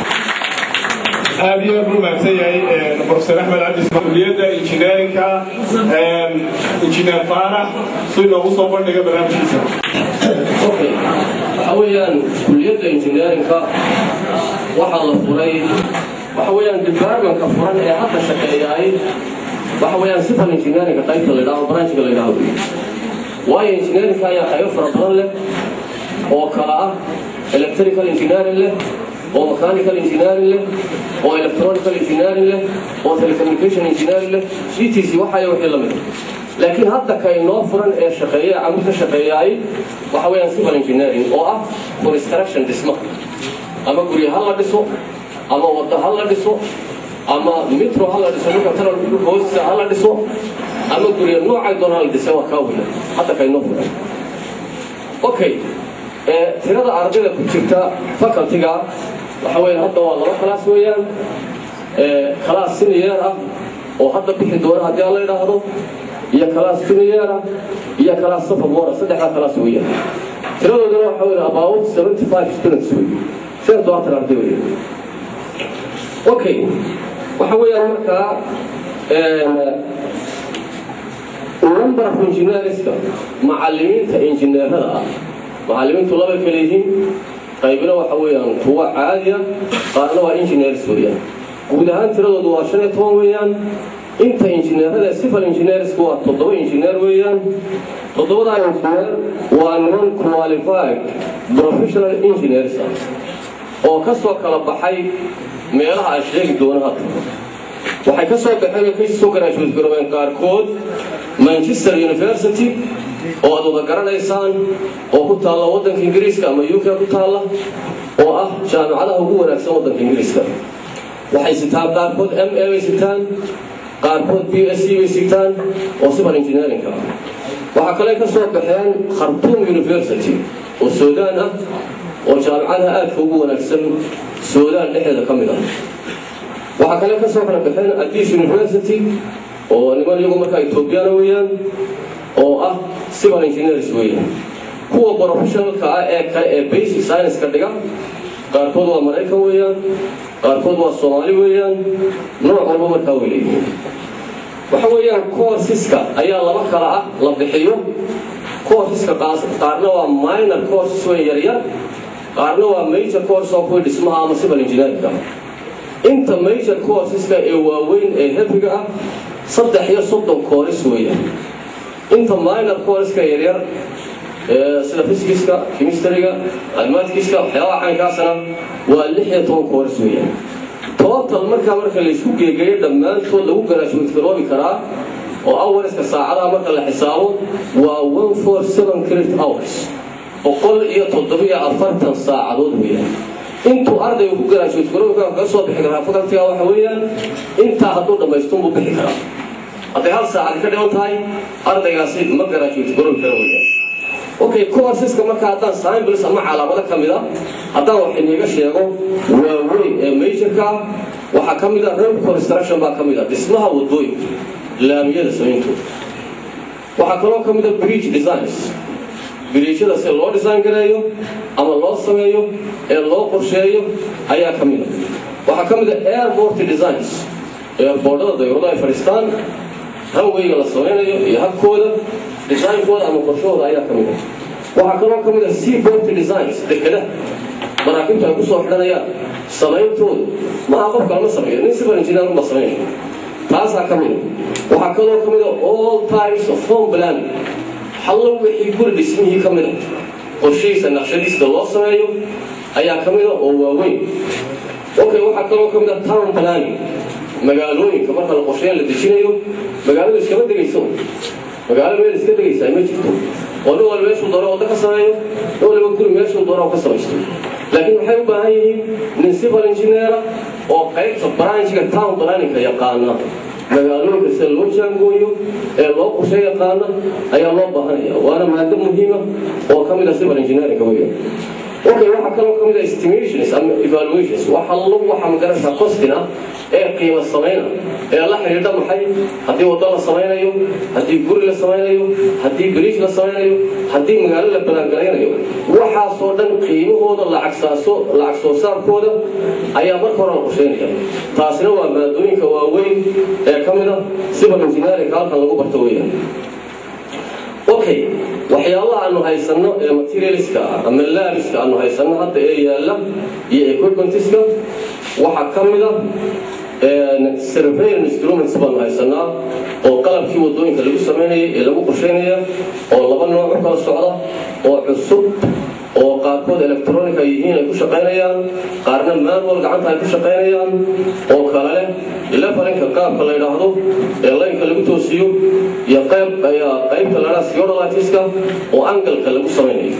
Aad iyo aad buu mahadsan yahay Professor Axmed Cabdi Ismail. Kuliyadda injineerinka, Injineer Faarax, si loogu soo bandhiga barnaamijkiisa. Okay, waxa weeyaan kulliyadda engineeringka waxaa la furay, waxa weeyaan departmentka furan ee hadda shaqeeyaay waxa weeyaan civil engineeringa qaybta la yidhaaho, branchka la yidhaaho. Waayo engineeringka ayaa qaybo fara badan leh oo kala ah electrical engineering leh, oo mechanical engineering leh, oo electronical engineering leh, oo telecommunication engineering leh, etc, waxaya wixii la mid. Laakiin hadda kay noo furan ee shaqeeya, Camud ka shaqeeyaay, waxa weeyaan civil engineering oo ah construction, dhisma, ama guryo ha la dhiso, ama waddo ha la dhiso, ama metro ha la dhiso, dhulka tunnel dhulka hoostiisa ha la dhiso, ama guryo noocay doona ha la dhisa, waa kaa weya hadda kay noo furan. Okay, tirada ardayda ku jirta facultyga waxa weeyaan hadda waa laba class weeyaan: class senior ah oo hadda bixi doona haddii aan la idhaahdo, iyo class junior ah, iyo class sophomore. Saddexdaa class weeyaan. Tiradooduna waxa weeye about 75 students wey, 75 arday weeyaan. Okay, waxa weeyaan markaa number of engineerska, macallimiinta injineerada ah, macallimiintu labay kala yihiin: qaybna waxa weeyaan kuwa caadiya, qaarna waa engineers weeyaan. Guud ahaan tiradoodu waa 15 weeyaan. Inta injineerada civil engineerska waa toddoba engineer weeyaan. Toddobadaa engineer waa niman qualified professional engineers ah oo ka soo kala baxay meelaha aan sheegi doono hadda. Waxay ka soo baxeen oo ka soo graduate garoobeen qaarkood Manchester University oo aad wada garanaysaan, oo ku taalla waddanka Ingiriiska ama UK ku taalla, oo ah jaamacadaha ugu wanaagsan waddanka Ingiriiska. Waxay sitaan qaarkood MA bay sitaan, qaarkood BSc bay sitaan oo civil engineeringa ah. Waxaa kale ka soo baxeen Khartoum University oo Suudaan ah, oo jaamacadaha aadka ugu wanaagsan Suudaan dhexdeeda ka mid ah. Waxaa kale ka soo kala baxeen Addis University oo niman iyagu markaa Etoobiyana weeyaan, oo ah civil engineers weeyaan. Kuwa professionalka ah ee kale ee basic science-ka dhiga qaarkood waa Maraykan weeyaan, qaarkood waa Soomaali weeyaan, nooc walba markaa way leeyihiin. Waxa weeyaan courseska ayaa laba kala ah la bixiyo. Courseska qaarna waa minor courses wey, yaryar, qaarna waa major course oo kuwii dhismaha ama civil engineerinka. Inta major courseska ee waaweyn ee heavyga ah 33 course weeyaan. Inta minor courseska yaryar sida physicska, chemistryga, mathematics-ka, waxyaabaha caynkaasna waa 16 course weeyaan total. Markaa marka laysku geegeeyo dhammaantood lagu graduate garoobi karaa oo hourska, saacadaha marka la xisaabo, waa 147 credit hours, 147 saacadood weeyaan. Intuu ardaygu ku graduate garoobi kara, kaga soo bixi karaa facultyga, waxa weeyaan intaa hadduu dhammaystunbuu bixi karaa. Hadday hal saacad ka dhiman tahay, ardaygaasi ma graduate garoobi kara weeyaan. Okay, courseska marka haddaan samples ama calaamado ka mid a haddaan wax iniiga sheego waaweyn ee majorka, waxaa ka mid a road construction baa ka mid a, dhismaha wadooyinka, laamiyada samayntooda. Waxaa kaloo ka mid a bridge designs, bridgeyada si loo design gareeyo ama loo sameeyo ee loo qorsheeyo ayaa ka mid a. Waxaa ka mid a airport designs, airportada dayurado ay fadhiistaan, runwayga la samaynayo iyo habkooda, designkooda ama qorshahooda ayaa ka mid a. Waxaa kaloo ka mid a seaport designs, dekedaha maraakiibtu ay ku soo xidhanayaan samayntooda. Maaha qof kalama sameeyo, nin civil engineer uma samaynayo, taasaa ka mid a. Waxaa kaloo ka mid a all types of home planning, hallo wixii guri dhismihii ka mid a qorshihiisa, naqshadiisa loo sameeyo ayaa ka mid a oo waaweyn. Okay, waxaa kaloo ka mid a town planning, magaalooyinka marka la qorsheyn la dejinayo. Magaaladu iskama degayso, magaalo meel iska degaysaa ma jirto oo nin walba meeshuu doono waddo ka sameeyo, nin waliba guri meeshuu doono ka samaysto. Laakiin waxay u baahan yihiin nin civil engineer oo qaybta branchga town planningka yaqaana, magaalooyinka sida loo jaangooyo ee loo qorshe yaqaana ayaa loo baahanaya, waana maado muhiima oo ka mid a civil engineeringa weeyaan. Okay, waxaa kaloo ka mid ah estimations ama evaluations. Waxa lagu waxa magaranaysaa costina ee qiimo samayna ee la xidhiidha maxay, haddii waddo la samaynayo, haddii guri la samaynayo, haddii bridge la samaynayo, haddii magaalo la balangalaynayo, waxaasoo dhan qiimahooda, lacag soo saarkooda ayaa marka hore la qorsheynaya. Taasina waa maadooyinka waaweyn ee ka mid ah civil engineering halkan lagu barto weeyaan. Okay, waxyaabaha aanu haysano ee materialska ama labska aanu haysano hadda ee yaalla iyo equipmentska waxaa ka mid ah surveying instruments baanu haysanaa, oo qalabkii wadooyinka lagu samaynayay ee lagu qorsheynaya, oo laba nooc u kala socda oo cusub, oo qaarkood electronic ay yihiin, ay ku shaqaynayaan, qaarna manual gacanta ay ku shaqaynayaan, oo kale leh levelinka qaabka la yidhaahdo ee laynka lagu toosiyo, iyo qayb qaybta la yidhahdo theodolitiska oo angalka lagu samaynayo.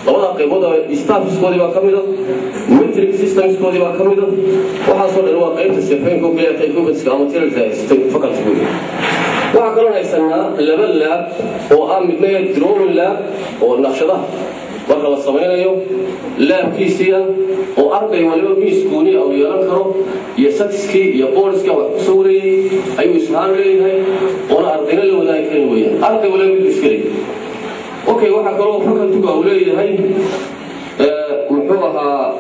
Labada qaybood staffskoodii baa ka mid a, metric systemskoodii baa ka mid a. Waxaasoo dhan waa qaybta surveyinka oo keliya equipmentska ama materialka haystay faculty. Waxaa kaloo haysanaa laba lab oo ah midna drawing lab oo naqshadaha marka la samaynayo labkiisiia, oo arday waliba miis gooni uu yeelan karo, iyo satiskii iyo booliska wax ku sawirayay ayuu ishaan leeyahay, oona ardayna la wadaagi karin weeyaan. Arday waliba miduu iska leeyahay. Okay, waxaa kaloo facultyga uu leeyahay muxuu ahaa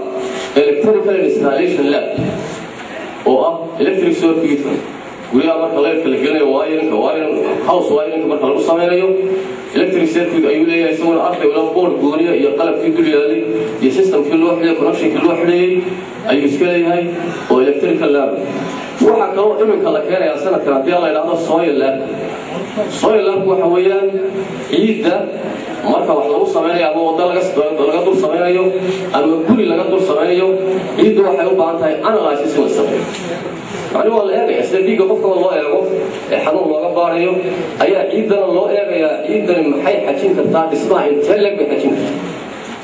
electrical installation lab, oo ah electric circuitka guryaha marka leyrka la gelinayo, wirinka, wiring house, wirinka marka lagu samaynayo electric circuit ayuu leeyahay isaguna. Arday wala board gooniya iyo qalabkii dul yaalay iyo systemkii loo xidhay, connectionkii loo xidhayay ayuu iska leeyahay, oo electrical lab. Waxaa kaloo iminka la keenayaa sanadkan, haddii la yidhahdo, soil lab. Soil lab waxa weeyaan ciidda marka wax lagu samaynayo, ama waddo laga dul samaynayo ama guri laga dul samaynayo, ciiddu waxay u baahan tahay analysis in la sameeyo. Macni waa la eegaya sida dhiigga qofkaba loo eego ee xanuun looga baarayo ayaa ciiddana loo eegayaa. Ciiddani maxay xajin kartaa? Dhismaha intee leeg bay xajin kartaa?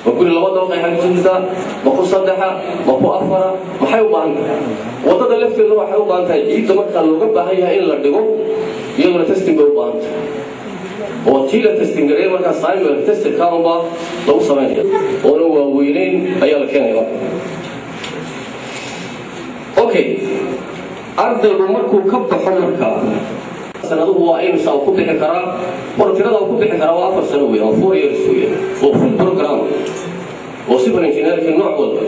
Ma guri laba dabaqay xajin kartaa? Ma ku saddexa? Ma ku afara? Maxay u baahan tahay? Waddada lafteeduna waxay u baahan tahay ciidda markaa looga baahan yahay in la dhigo, iyaduna testing bay u baahan tahay, oo tii la testing gareey markaa simon tested kaunbaa lagu samaynaya, oona waaweyneyn ayaa la keenaya marka. Okay, ardaygu markuu ka baxo markaa sanaduhu waa imisa uu ku bixi karaa? War tirada uu ku bixi karaa waa 4 sano weyn, waa 4 years weyn, oo full program oo civil engineering nooc walba.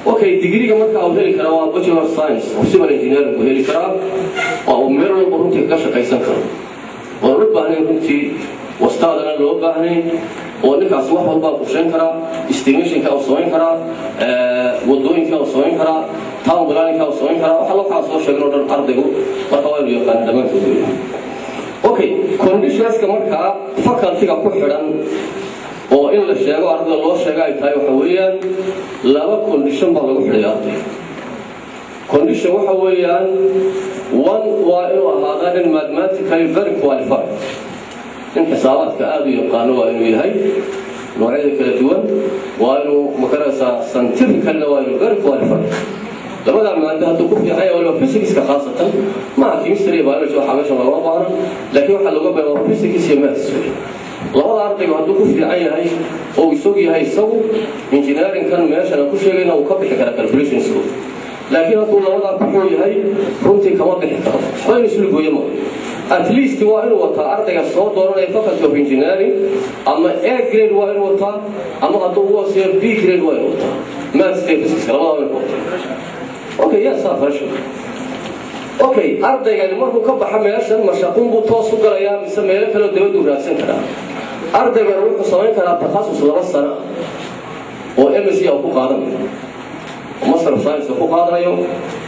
Okay, digriga marka uu heli karaa waa bachelor science oo civil engineering uu heli karaa, oo uu meel walba runtii kaga shaqaysan karo, oon u baahnayn runtii wastaadana loo baahnayn, oo ninkaasi wax walbaa qorshayn karaa, estimationka uu samayn karaa, wadooyinka uu samayn karaa, town planningka uu samayn karaa. Waxa loo soo sheegin oo dhan ardaygu marka waa inuu yaqaana dhammaantood weeye. Okay, conditionska markaa facultyga ku xidhan oo in la sheego ardayda loo sheego ay tahay waxa weeyaan laba condition baa lagu xidhaya ardayga. Condition waxa weeyaan, one, waa inuu ahaadaa nin mathematically very qualified, nin xisaabaadka aada u yaqaano waa inuu yahay noocyada kala duwan, waa inuu makaraysaa scientificalna waa inuu very qualified. Labada maado hadduu ku fiican yahay, waliba physicska khaasatan, maaha chemistry iyo biology, waxaa meesha loogama baahna, laakiin waxaa looga baahan waa physics iyo maths wey. Labada ardaygu hadduu ku fiican yahay oo isog yahay isagu engineeringkan meeshan aan ku sheegayna uu ka bixi karaa calculationskooda. Laakiin hadduu labadaa ku xun yahay, runtii kama bixi karo. Waa inu isla gooyo ma at least waa inuu wataa ardayga soo dooranaya faculty of engineering ama A grade waa inuu wataa, ama hadduu ugu hooseeyo B grade waa inuu wataa maths iyo physics, labada waa inuu wataa. Okay, yes, fresh. Okay, ardaygani markuu ka baxa meeshan ma shaqun buu toos u galayaa mise meelo kaleo dabaduu raadsan karaa? Ardaygani wuxuu samayn karaa takhasus 2 sano oo MSc ku qaadanayo, oo master of science ku qaadanayo,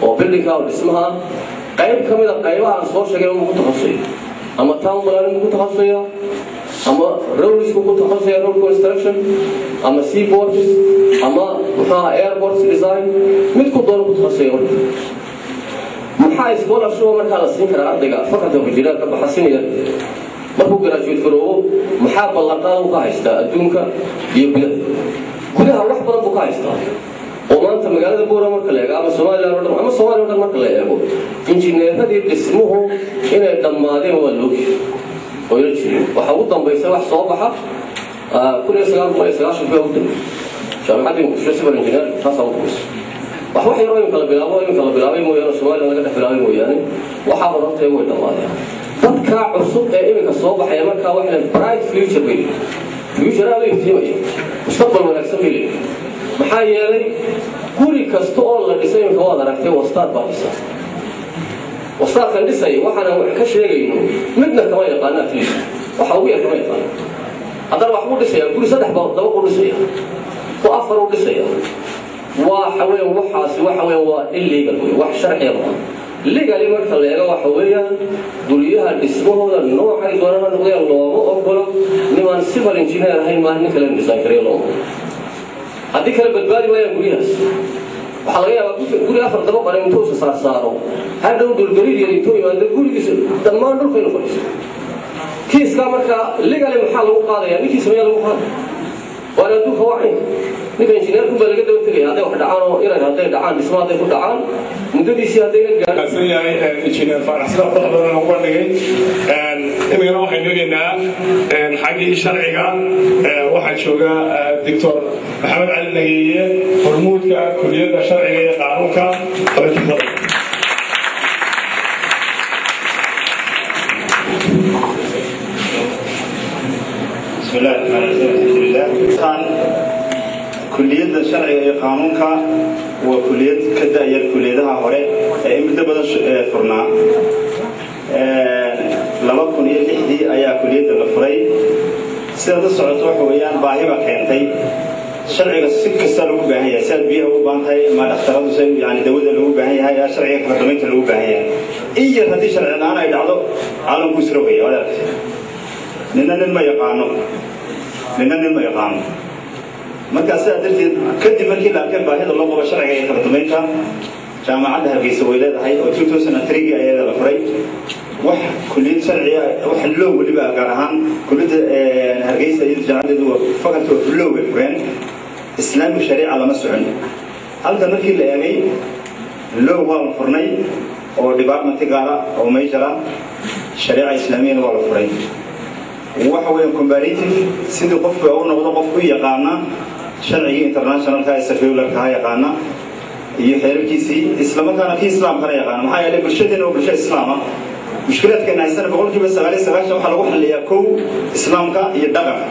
oo buildingka oo dhismaha qayb ka mid a qaybaha aan soo sheegay inuu ku takhasusayo, ama town planning ku takhasusaya, ama roadsku ku takhasusaya, road construction, ama seaports, ama muxuu ahaa airports design, midku doono ku takhasusaya. Marka maxaa scholarship markaa la siin karaa ardayga faculty of engineer ka baxa senior markuu graduate garoobo? Maxaa ballanqaad uu ka haystaa adduunka iyo gudaha? Gudaha wax badan buu ka haystaa, oo maanta magaalada Buura marka la eego, ama Somaliland oo dhan, ama Soomaaliya o dhan marka la eego, injineeradii dhismuhu inay dhammaadeen waa loogi oo ila jirin. Waxaa ugu dambaysa wax soo baxa 1990 baa ugu dambeeyey. Jaamacaddii Muqdisho civil engineering taasaa ugu dambaysa. Wax yaroo imika la bilaabo, imika la bilaabay mooyaane, Soomaaliya laga dhex bilaabay mooyaane, waxaa horortay way dhammaadeen. Dadka cusub ee iminka soo baxaya markaa waxay leeyihiin bright future bay leeyihiin, future aad u iftiimaya, mustaqbal wanaagsan bay leeyihiin. Maxaa yeelay guri kasta oo la dhisay iminka waad aragtay, wastaad baa dhisa. Wastaadkan dhisaya waxaana wax ka sheegayno midna kama yaqaana, at least waxa ugu yar kama yaqaano. Haddana wax buu dhisayaa, guri saddex dabaq u dhisaya, ku afar u dhisaya. Waxa weeyaan waxaasi waxa weeyaan waa illegal wey, wax sharciya maaha. Legally marka la eego, waxa weeyaan guryaha dhismahooda noocay doonaan ha noqdeen looma ogolo nimaan civil engineer ahayn maaha nin kale design gareeyo looma ogolo. Haddii kale badbaadi maayaan guryahaas. Waxaa laga yaabaa guri afar dabaq ah intuu isa saar saaro, hadhow dhulgariir yar intuu yimaado, gurigiisa dhammaan dhulka inuu fadhiisto. Kiiskaa markaa legally maxaa lagu qaadaya? Ninkii sameeyaa lagu qaadaya. Waana adduunka waa caynka. Ninka injineerkun baa laga daba tegaya hadday wax dhacaan oo inan hadday dhacaan, dhismo hadday ku dhacaan, muddadiisii haddayna gaadhin. San yahay injineer Faarax sida qurux badan ugu bandhigay. Imikana waxaynu eegaynaa xaggii sharciga. Waxaa jooga Doctor Maxamed Cali Nageeye, hormuudka kuliyadda sharciga iyo qaanuunka. Qabatixada. بسم الله الرحمن الرحيم، الحمد لله. كان كلية الشرع قانونka waa kuliyad ka da'yar kuliyadaha hore ee muddo badan furnaa. 2006dii ayaa kuliyadda la furay. Sidaad la socoto, waxa weeyaan baahi baa keentay. Sharciga si kasta lagu baahan yahay, sidaad biyaha ugu baahan tahay ama dhakhtaradu si yani dawada lagu baahan yahay ayaa sharciga kala dambeynta lagu baahan yahay. In yar haddii sharci la'aan ay dhacdo, caalamku isrogaya. Waad aragtay, nina nin ma yaqaano, nina nin ma yaqaano. Markaa sidaa darteed, kadib markii la arkay baahida loo qabo sharciga iyo kala dambeynta, Jaamacadda Hargeysa way leedahay oo 2003 ayada la furay wax kuliyad sharciga, wax loo weliba gaar ahaan kuliyadda Hargeysa iyo jaamacadeedu waa faculty of law bay fureen. Islamic shariica lama socon. Halkan markii la eegay, law waa la furnay oo department gaara oo major ah, shariica islaamiyana waa la furay. Waxa weeye comparative, sidii qofku u noqdo qof u yaqaana sharcigii internationalka ee secularka ha yaqaana iyo xeerarkiisii, islamarkaana kii islaamkana yaqaana. Maxaa yeelay bulshadeena waa bulsho islaama. Mushkilaadkeena haysana 99% waxaa lagu xalliyaa kow islaamka iyo dhaqanka.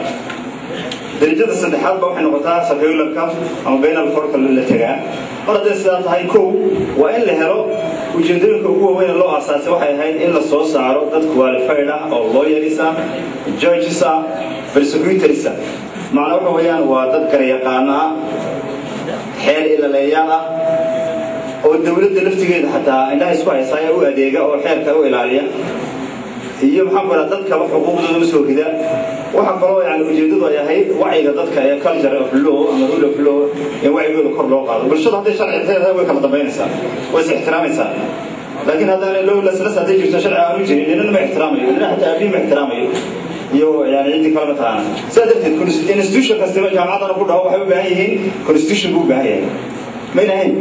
Darajada saddexaad ba waxay noqotaa secularka ama penal codeka la tegaa. Mar hadday sidaa tahay, kow waa in la helo. Ujeedooyinka ugu waaweyn ee loo aasaasay waxay ahayd in la soo saaro dad qualified ah oo lawyers ah, judges ah, prosecutors ah. Macna waxa weeyaan waa dad garyaqaano ah, xeer ilaleeyaal ah, oo dowladda laftigeeda xataa indhaha isku haysaaya u adeega oo xeerka u ilaaliya iyo maxaan ku rahaa dadkaba xuquuqdooda u soo rida. Waxa kaloo yani ujeedadu ay ahayd wacyiga dadka ee culture of law ama rule of law in wacyigooda kor loo qaado. Bulshadu hadday sharci leedahay way kala dambaynaysaa, way is ixtiraamaysaa. Laakiin haddaanay lawlessness hadday jirto, sharci aanu jirin, nina ma ixtiraamayo, nina xataa abihi ma ixtiraamayo iyo yani ciddii kale ma taqaana. Sidaa darteed institution kastaba, jaamacaddana ku dhaho, waxay u baahan yihiin constitution buu u baahan yahay, mayna ahayn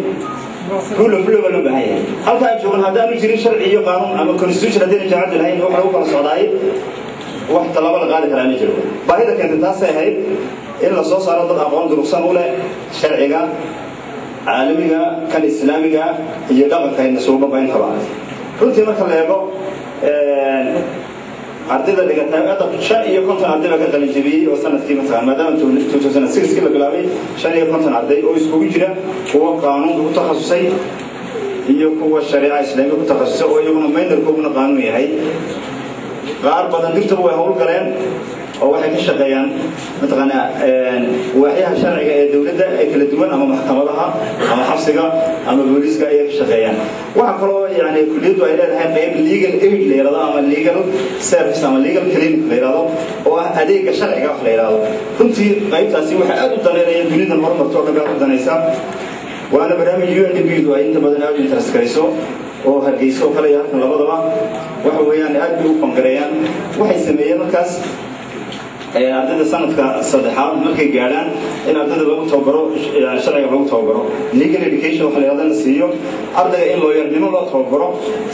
rule of law baa loo baahan yahay. Halka aan joogan haddaanu jirin sharci iyo qaanuun ama constitution, haddayna jaamacadda lahayn, wax lagu kala socdaay, wax tallaabo la qaadi karaa ma jiro. Baahida keentay taasay ahayd in la soo saaro dad aqoon durugsan u leh sharciga caalamiga, kan islaamiga iyo dhaqanka suubaba intaba. Runtii marka la eego ardayda dhigatay hadda, 55 arday baa ka qalin jebiyey oo sanadkii mataqaan, maadaama 2006 la bilaabay, 55 arday oo iskugu jira kuwa qaanuunka ku takhasusay iyo kuwa shariica islaamiga ku takhasusay oo iyaguna minorkooguna qaanuun yahay. Qaar badan dirtaba way howl galeen oo waxay ka shaqeeyaan mataqaanaa waaxyaha sharciga ee dowladda ee kala duwan, ama maxkamadaha ama xabsiga ama booliiska ayay ka shaqeeyaan. Waxaa kaloo yani kuliyaddu ay leedahay qayb legal aid la yidhahdo ama legal service ama legal clinic la yidhahdo, oo ah adeega sharciga wax la yidhahdo. Runtii qaybtaasi waxay aad u daneynaya dunidan horumarto oo dhan bay aad u danaysaa, waana barnaamij UNDP du ay inta badan aad u interest garayso oo Hargeysa oo kale iyo halkan labadaba waxa weeyaan aad bay u fangareeyaan. Waxay sameeyeen markaas ardayda sanadka saddexaad markay gaadhaan in ardayda lagu tababaro, yani sharciga lagu tababaro, legal education waxa la yidhahda la siiyo ardayga, in lawyernimo loo tababaro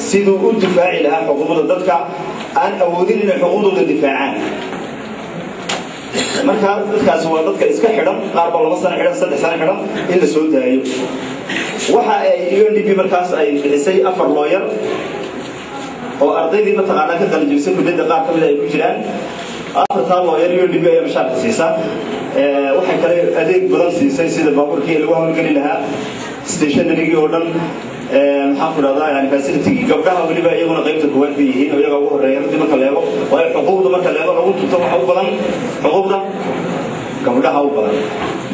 siduu u difaaci lahaa xuquuqda dadka aan awoodin inay xuquuqdooda difaacaan. Marka dadkaasi waa dadka iska xidhan, qaar baa 2 sano xidhan, 3 sano xidhan, in la soo daayo. Waxa ay UNDP markaas ay bixisay 4 lawyer oo ardaydii mataqaanaa ka qalinjebisay kulliyadda qaar ka mid ay ku jiraan. 4 lawyer UNDP ayaa mushaarka siisa. Waxay kale adeeg badan siisay sida baabuurkii lagu hawlgeli lahaa, stationarygii oo dhan, maxaan ku dhahdaa, yani facilitygii gabdhaha weliba iyaguna qaybta koowaad bay yihiin oo iyaga ugu horreeya runtii marka la eego, waayo xuquuqda marka la eego lagu tunto waxa u badan xuquuqda gabdhaha u badan.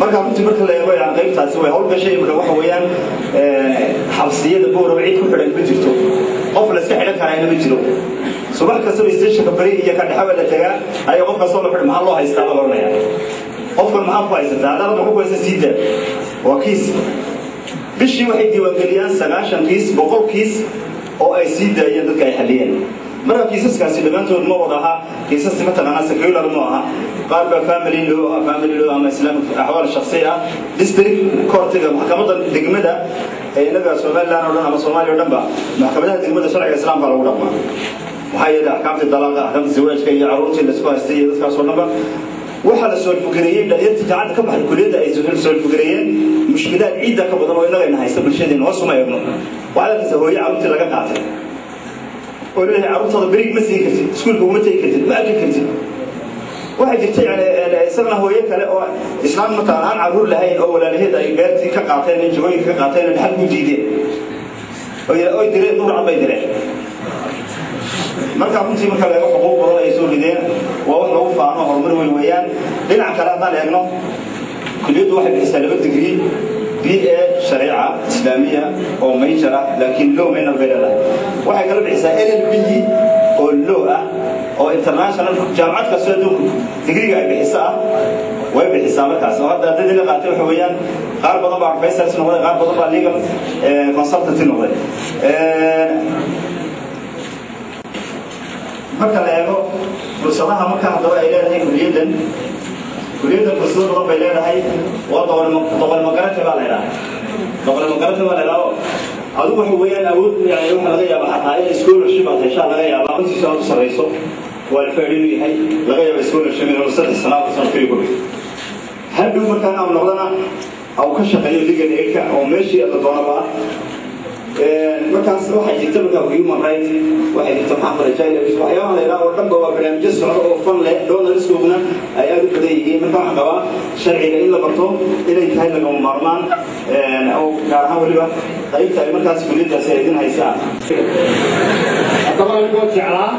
Marka runtii marka la eego yani qaybtaasi way hawl gashay. Marka waxa weeyaan xabsiyada Boorama cid ku xidhan ma jirto, qof la iska xidhan karaayna ma jiro. Subax kastaba stationka bari iyo ka dhexe baa la tagaa, ayaa qof kastoo la xidhan maxaa loo haystaa baa la odhanayaa. Qofkan maxaa ku haysataa? Haddaad maxaa ku haysa sii daa, waa kiis. Bishii waxay diiwaangeliyaan 90 kiis, 100 kiis oo ay sii daayeen dadka ay xalliyeen. Marka kiisaskaasi dhammaantood ma wada aha kiisas mataqaanaa secular ma aha, qaar baa family law, family law ama islamic axwaal shakhsiya ah. District courtiga, maxkamadda degmada ee inaga Somaliland oo dhan ama Soomaaliya oo dhanba, maxkamadaha degmada sharciga islaamka lagu dhaqmaa. Maxaa yeelay axkaamtii dalaaqa, axkaamta zawaajka iyo carruurtii laisku haystay iyo dadkaas oo dhanba waxaa la soolfugareeyey dhalinyartii jaamacadda ka baxday kulliyadda ay soolfugareeyeen mushkilaad ciidda ka badan oo innagayna haysta bulshadeena hoos uma eegno. Waxaad arkaysaa hooyo carruurtii laga qaatay oo leeyahay carruurtaada berig ma siin kartid, iskuulka uma tegi kartid, ma arki kartid. Waxaa jirta yani isagana hooyo kale oo islaam mataqaan aan carruur lahayn oo walaalaheed ay beertii ka qaateen, jagooyinka ka qaateen, dhaxal ku diideen oy direen, duur cad bay direen. Marka runtii marka la eego xuquuq badan ay soo rideen, waa wax lagu faano, horumar weyn weeyaan. Dhinaca kale haddaan eegno, kulliyaddu waxay bixisaa 2 digrii, BA shareeca islaamiya oo major ah, laakiin law minor bay leedahay. Waxay kala bixisaa LLB oo law ah oo international jaamacad kastoo adduunku digriga ay bixisa ah way bixisaa. Markaas oo hadda ardaydii la qaatay waxa weeyaan qaar badan baa professors noqday, qaar badan baa legal consultant noqday. Marka la eego fursadaha marka haddaba ay leedahay kuliyaddan, kuliyaddan fursado badan bay leedahay. Waa doqol magarata baa la idhaha, doqol magarata baa la idhaha. Adigu waxa weeyaan awood yani waxa laga yaabaa xataa in scholarship aad heshaa laga yaabaa, aqoontiisu aad u sarreyso, qualified inuu yahay laga yaaba scholarship inuu 3 sano 4 sano keliya ku bixo, hadhow markaan au noqdana au ka shaqeeyo legal aidka oo meeshii la doonaba ah. Markaas waxaa jirta marka human right, waxaa jirta maxaa qoray child abuse, waxyaabaha la yidhaha oo dhanba waa barnaamijyo socda oo fan leh, donorskooguna ay aad u badan yihiin. Marka waxaan qabaa sharciga in la barto inay tahay lagama maarmaan, oo gaar ahaan weliba qaybta ay markaas kulliyaddaasi ay idin haysaa. Haddaba anigoo jeclaa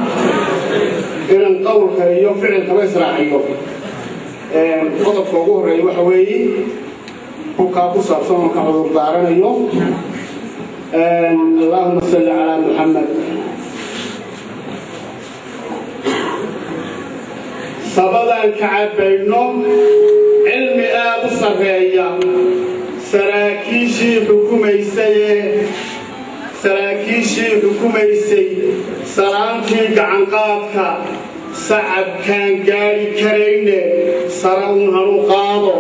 inaan qowlka iyo ficilkaba israaciyo, qodobka ugu horreeya waxa weeye hubkaa ku saabsan oo ka cudur daaranayo. Allahuma salli calaa Muxamed. Sabadaan ka cabbayno cilmi aad u sarreeya, saraakiishii xukumaysayee, saraakiishii xukumaysay salaantii gacanqaadka, sacabkaan gaadhi karayne sara uun hanu qaado.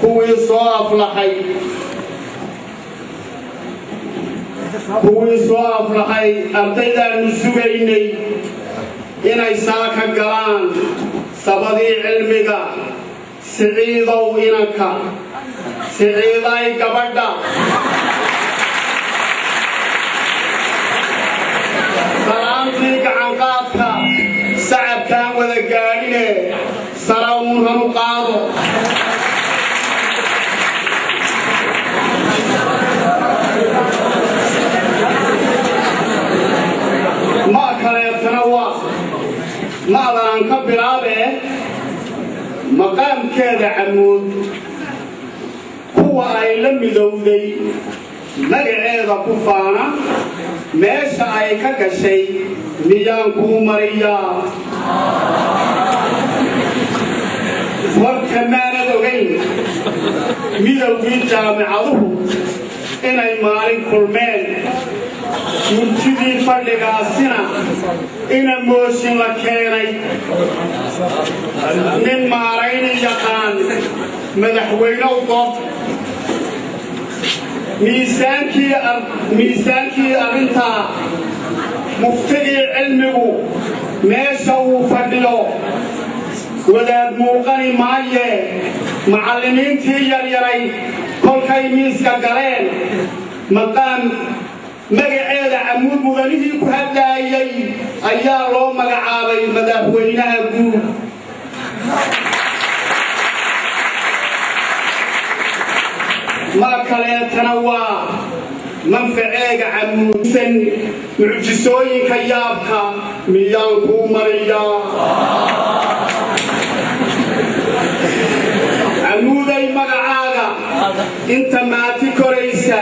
Kuwii soo aflaxay, kuwii soo aflaxay ardaydaannu sugaynay inay saaka galaan sabadii cilmiga, siciidow inanka, siciiday gabadha, salaantii gacanqaadka, sacabkaan wada gaadhine sara uun hanu qaado. Ma kaleetana waa ma'dan aan ka bilaabee maqaamkeeda camuud, kuwa ay la midowday magaceeda ku faana, meesha ay ka gashay miyaan kuu mariyaa? Warka maanad ogayn midowgii jaamicaduhu inay maalin kulmeen, murtidii fadhigaasina ina mooshin la keenay, nin maarayni yaqaan madaxweynow doorta. Miisaankii arrintaa muftigii cilmigu meesha uu fadhiyo wadaad muuqani maaye. Macallimiintii yaryaray kolkay miiska galeen, maqaam magaceeda Camuud mudanihii ku hadlaayay ayaa loo magacaabay madaxweynaha guud. Mar kaleetana waa manfaceega Camuudsan. Mucjisooyinka yaabka miyaan kuu mariyaa? Camuuday, magacaaga inta maati koraysa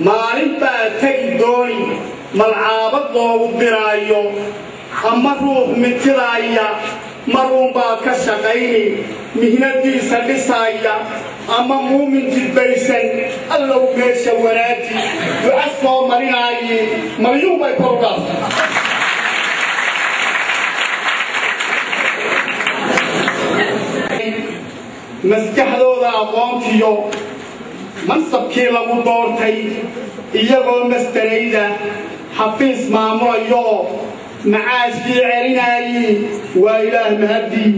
maalin baa tegi dooni malcaabad loogu diraayo ama ruux mitidaaya, maruunbaad ka shaqayni mihnadiisa dhisaaya ama muumin jidbaysan. Allow meesha wanaaji duca soo marinaayi malyuun bay kor u dhaaftay. Maskaxdooda aqoontiyo mansabkii lagu doortay iyagoo mastarayda xafiis maamulayo macaashkii celinaayi waa Ilaah mahadii.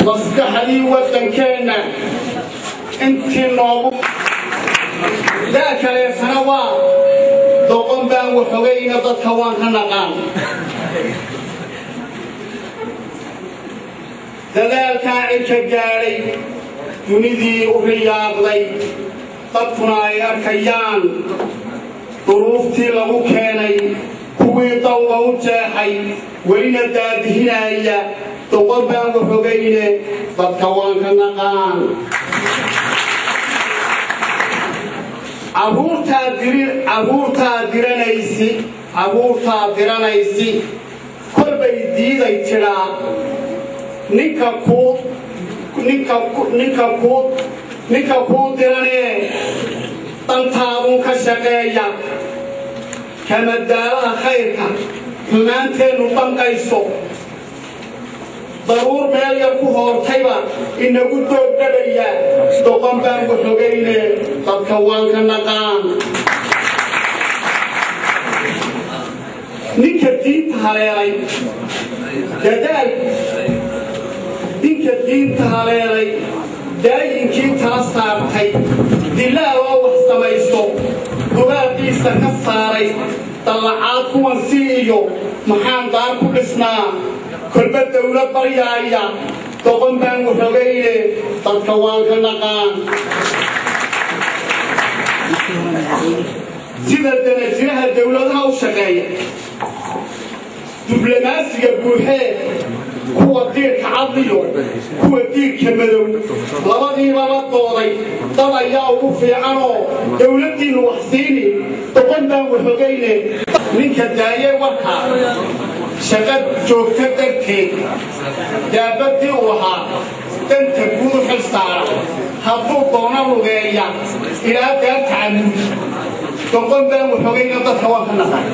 Maskaxdii waddankeenna intii noogu daa kaleetana waa doqon baan waxogayna, dadka waan ka naqaan. Dadaalkaa cirka gaadhay, dunidii u riyaaqday, dadkuna ay arkayaan duruuftii lagu keenay, kuwii dawga u jeexay welina daadihinaya, doqon baan waxogayne dadka waan ka naqaan. Carruurtaa diranaysi kolbay diiday tidhaa ninka kuu diranee dantaaduun ka shaqeeya kamadaalaha khayrka xumaanteennu dhanqayso, daruur meel yar ku hoortayba inagu doog dhabaya, doqon baan waxogayne dadka waan ka naqaan. Ninka diinta haleelay dadaal, ninka diinta haleelay daayinkii tala saartay, dilaal oo wax samaysto dugaaqiisa ka saaray, dallacaad kuwan si iyo maxaan daar ku dhisnaa, kolba dawlad baryaaya, doqon baan waxogayne dadka waan ka naqaan. Sida danajiraha dawladaha u shaqeeya diblomaasiga buuxee, kuwa diirka cadliyo kuwa diirka madow labadiiba la dooday, dad ayaa ugu fiicanoo dawladdiinnu wax siini, doqon baan waxogayne. Ninka daayey warkaa shaqo joogto darteed daabadii uu ahaa danta guud u xil saara, hadduu doono lugeeya ilaa daarta Camuud, doqon baan waxogayna dadka waan ka naqan.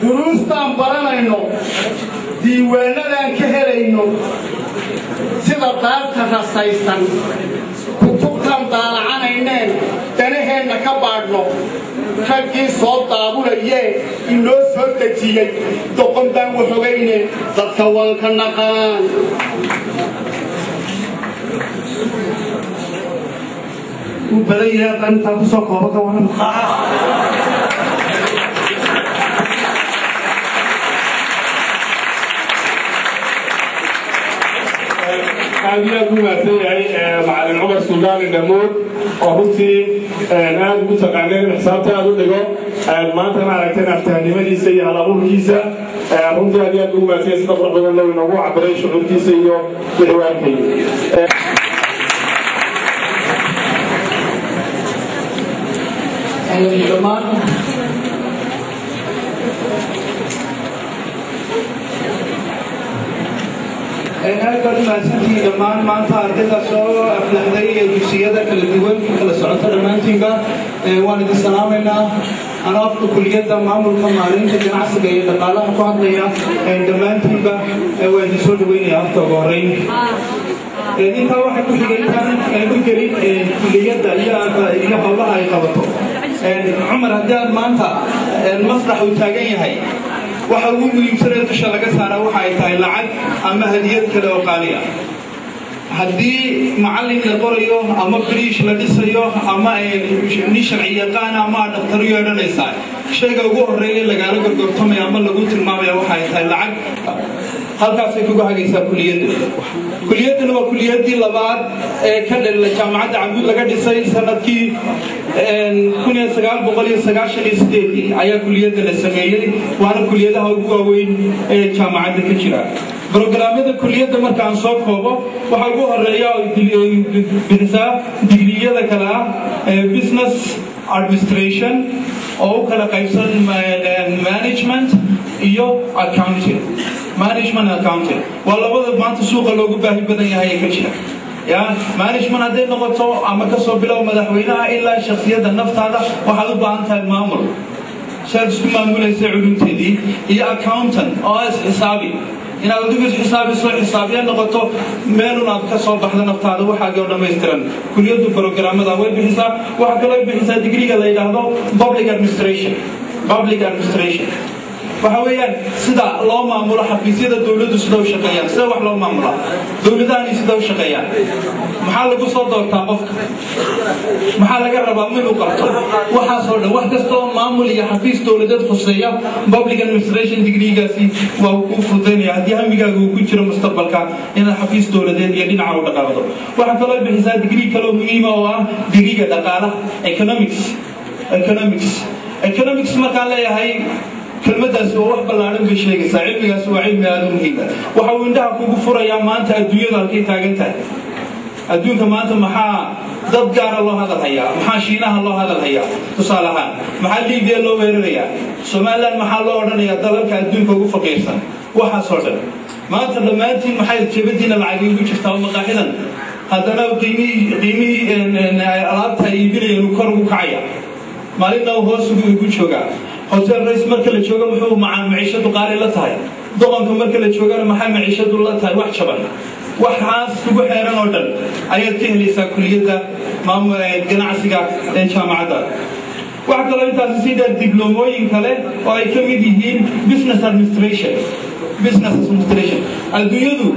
Duruustaan baranayno diiwaanadaan ka helayno sida daarta rasaysan, kutubtaan daalacanayneen danaheenna ka baadhno, raggii soo daabulayee inoo soo dejiyey, doqon baan waxogayne dadka waan ka naqaan. Uu badan yahay haddaan intaa kusoo koobo, ka waran? Aad iyo aad u mahadsan yahay macalin Cumar Suugaani Dhamood oo runtii aad ugu taqaaneen in xisaabta aad u dhigo, maantana aragteen aftahanimadiisa iyo halabuurkiisa. Runtii aad iyo aad ugu mahadsan yahay sida qurux badan loo inoogu cabiray shucuurkiisa iyo wixii uu arkayay. Dhammaan aad baad u mahadsantihiin dhammaan maanta ardayda soo aflaxday ee dugsiyada kala duwan ku kala socota dhammaantiinba. Waan idin salaamaynaa. Anoo afka kuliyadda maamulka, maareynta ganacsiga iyo dhaqaalaha ku hadlaya, dhammaantiinba waa idin soo dhaweynaya horta ugu horreyn. Intaa waxay ku xigay, intaan u gelin kuliyadda iyo howlaha ay qabato, Cumar, haddii aad maanta masrax uu taagan yahay, waxa ugu muhiimsanee dusha laga saaraa waxa ay tahay lacag ama hadiyad kale oo qaali ah. Haddii macallin la qorayo ama bridge la dhisayo ama nin sharci yaqaan ama aad dhakhtar u yeedhanaysaa, shayga ugu horreeya lagaala gorgortamaya ama lagu tilmaamaya waxa ay tahay lacag. Halkaasay kugu hagaysaa kuliyadda. Kuliyaddana waa kuliyaddii labaad ee ka dhalila Jaamacadda Camuud laga dhisay. Sanadkii 1998-dii ayaa kuliyadda la sameeyey, waana kuliyadaha ugu waaweyn ee jaamacadda ka jira. Brograamyada kuliyadda markaan soo koobo, waxaa ugu horeeya bixisaa digriyada kale ah business administration oo u kala qaybsan management iyo accounting. Management, accounting waa labada maanta suuqa loogu baahi badan yahay ee ka jira. Ya management hadday noqoto, ama kasoo bilow madaxweynaha ilaa shakhsiyadda naftaada, waxaad u baahan tahay maamul, saad isku maamulaysa culumteedii, iyo accountant oo is-xisaabi, inaad adigu isxisaabiso, xisaabiya noqoto, meelun aad ka soo baxdo naftaada waxaagii oo dhammaystiran. Kuliyaddu programmada way bixisaa. Waxaa kaloo ay bixisaa digriga la yidhaahdo public administration. Public administration waxa weeyaan sida loo maamulo xafiisyada dowladdu, sida u shaqeeyaan, sida wax loo maamulaa, dowladahani sida u shaqeeyaan, maxaa lagu soo doortaa qofka, maxaa laga rabaa inuu qabto, waxaasoo dhan, wax kasta oo maamul iyo xafiis dowladeed khuseeya, public administration degreegaasi waa uu kuu fududaynaya haddii hamigaaga uu ku jiro mustaqbalka inaad xafiis dowladeed iyo dhinaca u dhaqaaqdo. Waxaa kaloo bixisaa degree kaloo muhiima oo ah degreega dhaqaalaha, economics. Economics markaan leeyahay, kelmaddaasi waa wax ballaaran bay sheegaysaa. Cilmigaasi waa cilmi aada u muhiima. Waxa uu indhaha kugu furayaa maanta adduunyadu halkay taagan tahay. Adduunka maanta maxaa dad gaara loo hadal hayaa? Maxaa Shiinaha loo hadal hayaa tusaale ahaan? Maxaa Libiya loo weerarayaa? Somaliland maxaa loo odhanayaa dalalka adduunka ugu faqiirsan? Waxaasoo dhan maanta dhammaantiin maxay jebadiina lacag igu jirtaa oo maqaaxidan haddana qiimihii alaabta ay iibinayeen uu kor ugu kacaya, maalinna uu hoos ugu joogaa? Hotel Rays marka la joogo muxuu macaan maciishadu qaali la tahay? Doqonka marka la joogana maxay maciishadu la tahay wax jaban? Waxaas kugu xeeran oo dhan ayaad ka helaysaa kuliyadda maamul ganacsiga ee jaamacadda. Waxaa kaloo intaasi sii dheer dibloomooyin kale oo ay ka mid yihiin business administration. Business administration, adduunyadu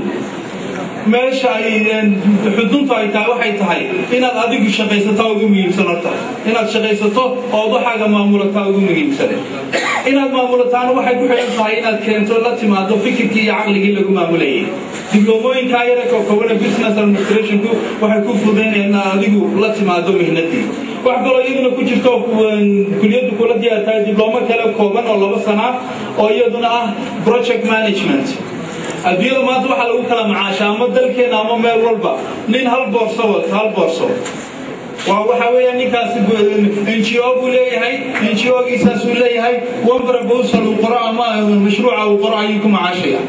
meesha ay xuduntu ay tahay waxay tahay inaad adigu shaqaysataa ugu muhiimsan. Horta inaad shaqaysato ood waxaaga maamulataa ugu muhiimsan. Inaad maamulataana waxay ku xidhan tahay inaad keento, la timaado fikirkii iyo caqligii lagu maamulayay. Dibloomooyinkaa yara kookobana business administrationku waxay ku fududaynayaan inaad adigu la timaado mihnadii. Wax kaloo iyaduna ku jirto kuliyaddu kula diyaartahay diblomo kale kooban oo 2 sana oo iyaduna ah project management. Adduunyada maanta waxaa lagu kala macaasha, ama dalkeena ama meel walba, nin hal boorso wato. Hal boorso waa waxa weeyaan ninkaasi NGO buu leeyahay, NGO-giisaasuu leeyahay, one proposal uu qoro ama mashruuca uu qoro ayuu ku macaashaya.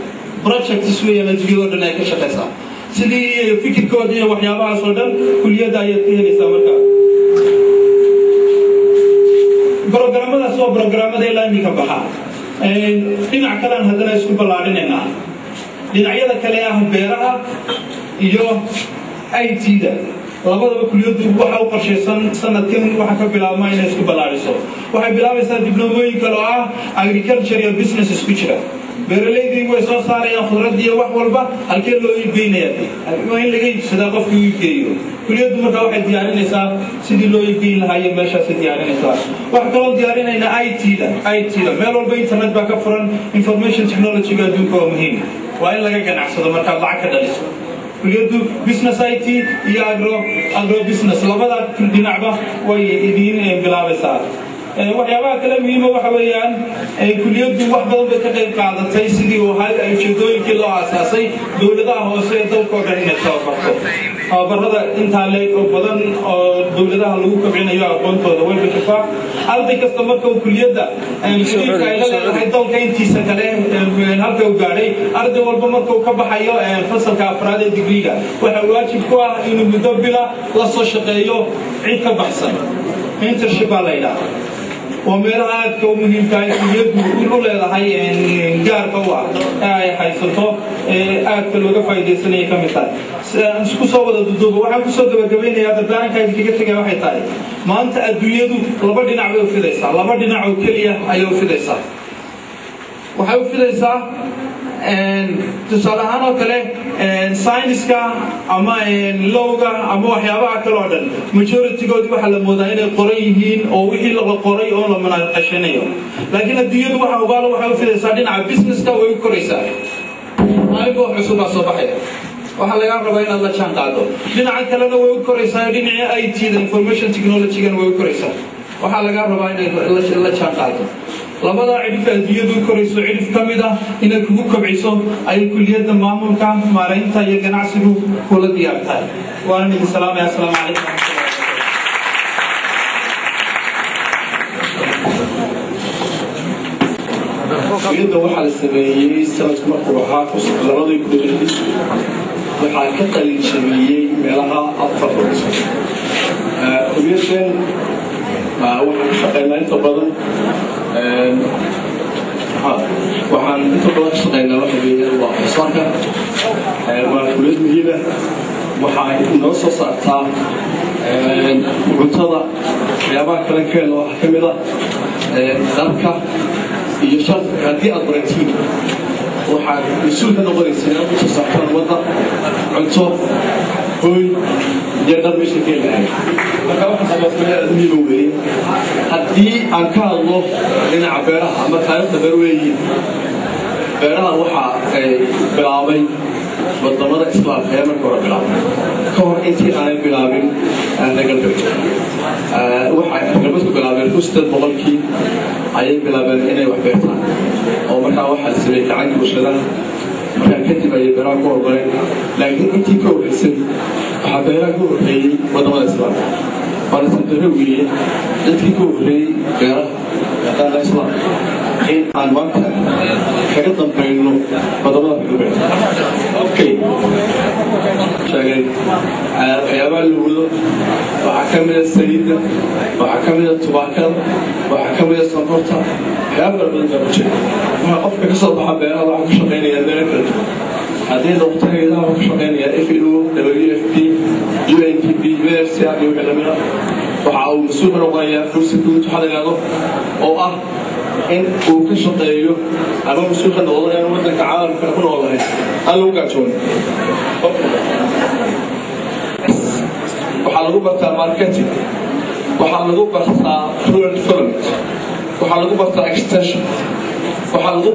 Projects weeyaan adduunyada oo dhan ay ka shaqaysaa. Sidii fikirkooda iyo waxyaabahaas oo dhan kuliyadda ayaad ka helaysaa. Markaa programmadaas waa programmada ilaa iminka baxa. Dhinac kalean haddana isku ballaadhinaynaa, dhinacyada kale ah beeraha iyo IT-da. Labadaba kuliyaddu waxa u qorshaysan sanadkan waxa ka bilaabma inay isku ballaadhiso. Waxay bilaabaysaa dibloomooyin kale oo ah agriculture iyo business isku jira. Beeralaydii way soo saarayaan khudrad iyo wax walba, halkee loo iibgeynaya? Waa in laga iibsadaa qofkii u iibgeeyo. Kuliyaddu markaa waxay diyaarinaysaa sidii loo iibgeyn lahaa iyo meeshaasay diyaarinaysaa. Waxaa kaloo diyaarinaynaa IT-da. IT-da meel walba internet baa ka furan. Information technology-ga adduunka waa muhiim, waa in laga ganacsado markaad lacag ka dhaliso. Kuliyaddu business IT iyo agro business labada dhinacba way idiin bilaabaysaa. Waxyaabaha kale muhiima waxa weeyaan kuliyaddu wax badan bay ka qayb qaadatay sidii uu ahaa ujeedooyinkii loo aasaasay, dowladaha hoose ee dalka oo dhan inay tababarto. Tababarada intaa leeg oo badan oo dowladaha lagu kobcinayo aqoontooda way bixisaa. Arday kasta marka uu kuliyadda xiriirka ay la leedahay dalka intiisa kale halka uu gaadhay, arday walba marka uu ka baxayo fasalka afraad ee digriga, waxaa waajib ku ah inuu muddo bila la soo shaqeeyo cid ka baxsan. Internship baa la yidhaha. Waa meelaha aadka u muhiimka ay kuliyaddu u leedahay, gaarka u ah ee ay haysato, ee aadka looga faa'iidaysanaya ka mid tahay. Aan isku soo wada duduubo, waxaan kusoo gabagabeynayaa, dardaaranka idinkaga tegaya waxay tahay: maanta adduunyadu laba dhinac bay u fidaysaa, laba dhinac oo keliya ayay u fidaysaa. Waxay u fidaysaa, tusaale ahaan oo kale, sayniska ama lawga ama waxyaabaha kale oo dhan, majoritygoodii waxaa la moodaa inay qoran yihiin oo wixii la qoray oo la munaaqashanayo. Laakiin adduunyadu waxa hubaalo waxay u fidaysaa dhinaca businesska, way u koraysaa. Maalinba wax cusub baa soo baxaya, waxaa lagaa rabaa inaad la jaan qaado. Dhinaca kalena way u koraysaa, dhinacii IT da, information technology-gana way u koraysaa, waxaa lagaa rabaa inaad la jaan qaado. Labadaa cidhif adduunyadu u korayso, cidhif ka mid ah inay kugu kobciso ayay kuliyadda maamulka, maaraynta iyo ganacsigu kula diyaar tahay. Waanan idin salaamaya. Asalaamu calaykum. Kuliyadda waxaa la sameeyey sanadku markuu ahaa 2006. Waxaa ka qalin jabiyey meelaha 4 rut. Kuliyaddan waxaan ka shaqeynaa inta badan, waxaan inta badan ka shaqeynaa waxa weeyaan waa xisaarka. Waa kuliyad muhiima, waxay noo soo saartaa cuntada. Waxyaabaha kale keeno waxaa ka mid ah dharka iyo sharka. Haddii aad baratiin, waxaad mas-uul ka noqonaysa inaad u soo saartaan wadda cunto, hooy iyo dhar meesha ka helahay. Marka waxaa sababtay aad muhiima weeye. Haddii aan ka hadlo dhinaca beeraha ama taariikhda beer weeyiin, beeraha waxa ay bilaabay wadamada islaamka ayaa marka hore bilaabay, ka hor intii aanay bilaabin reer galbeedka. Waxay reer galbeedku bilaabeen 1800-kii ayay bilaabeen inay wax beertaan, oo markaa waxaa la sameeyey gacanka bulshadaha. Markaa kadib ayay beeraha ku hormareen, laakiin intii ka horreysay waxaa beeraha ka horreeyey wadamada islaamka. Waana sandaro weeye dadkii ka horreeyey beeraha yaqaana islaamka in aan maanta kaga dambayno wadamada galbeedka. Okay, sheegay waxyaabaha la wado waxaa ka mid a saliidda, waxaa ka mid a tubaakada, waxaa ka mid a sonkorta, waxyaaba fara badan baa ku jira. Marka qofka ka soo baxa beeraha waxaa ku shaqaynaya meelo kala duwan. Haddii noqoto hayadaha, waxaa ku shaqaynaya FAO, WFP, UNDP, UNHCR iyo wixii lamid ah. Waxa uu mas-uul ka noqonayaa food security waxaa la yidhahdo, oo ah in uu ka shaqeeyo ama mas-uul ka noqdo inaan waddanka caalamka ku noolahay aan lagu gaajoon. Waxaa lagu bartaa marketing, waxaa lagu bartaa rural development, waxaa lagu bartaa extension, waxaa lagu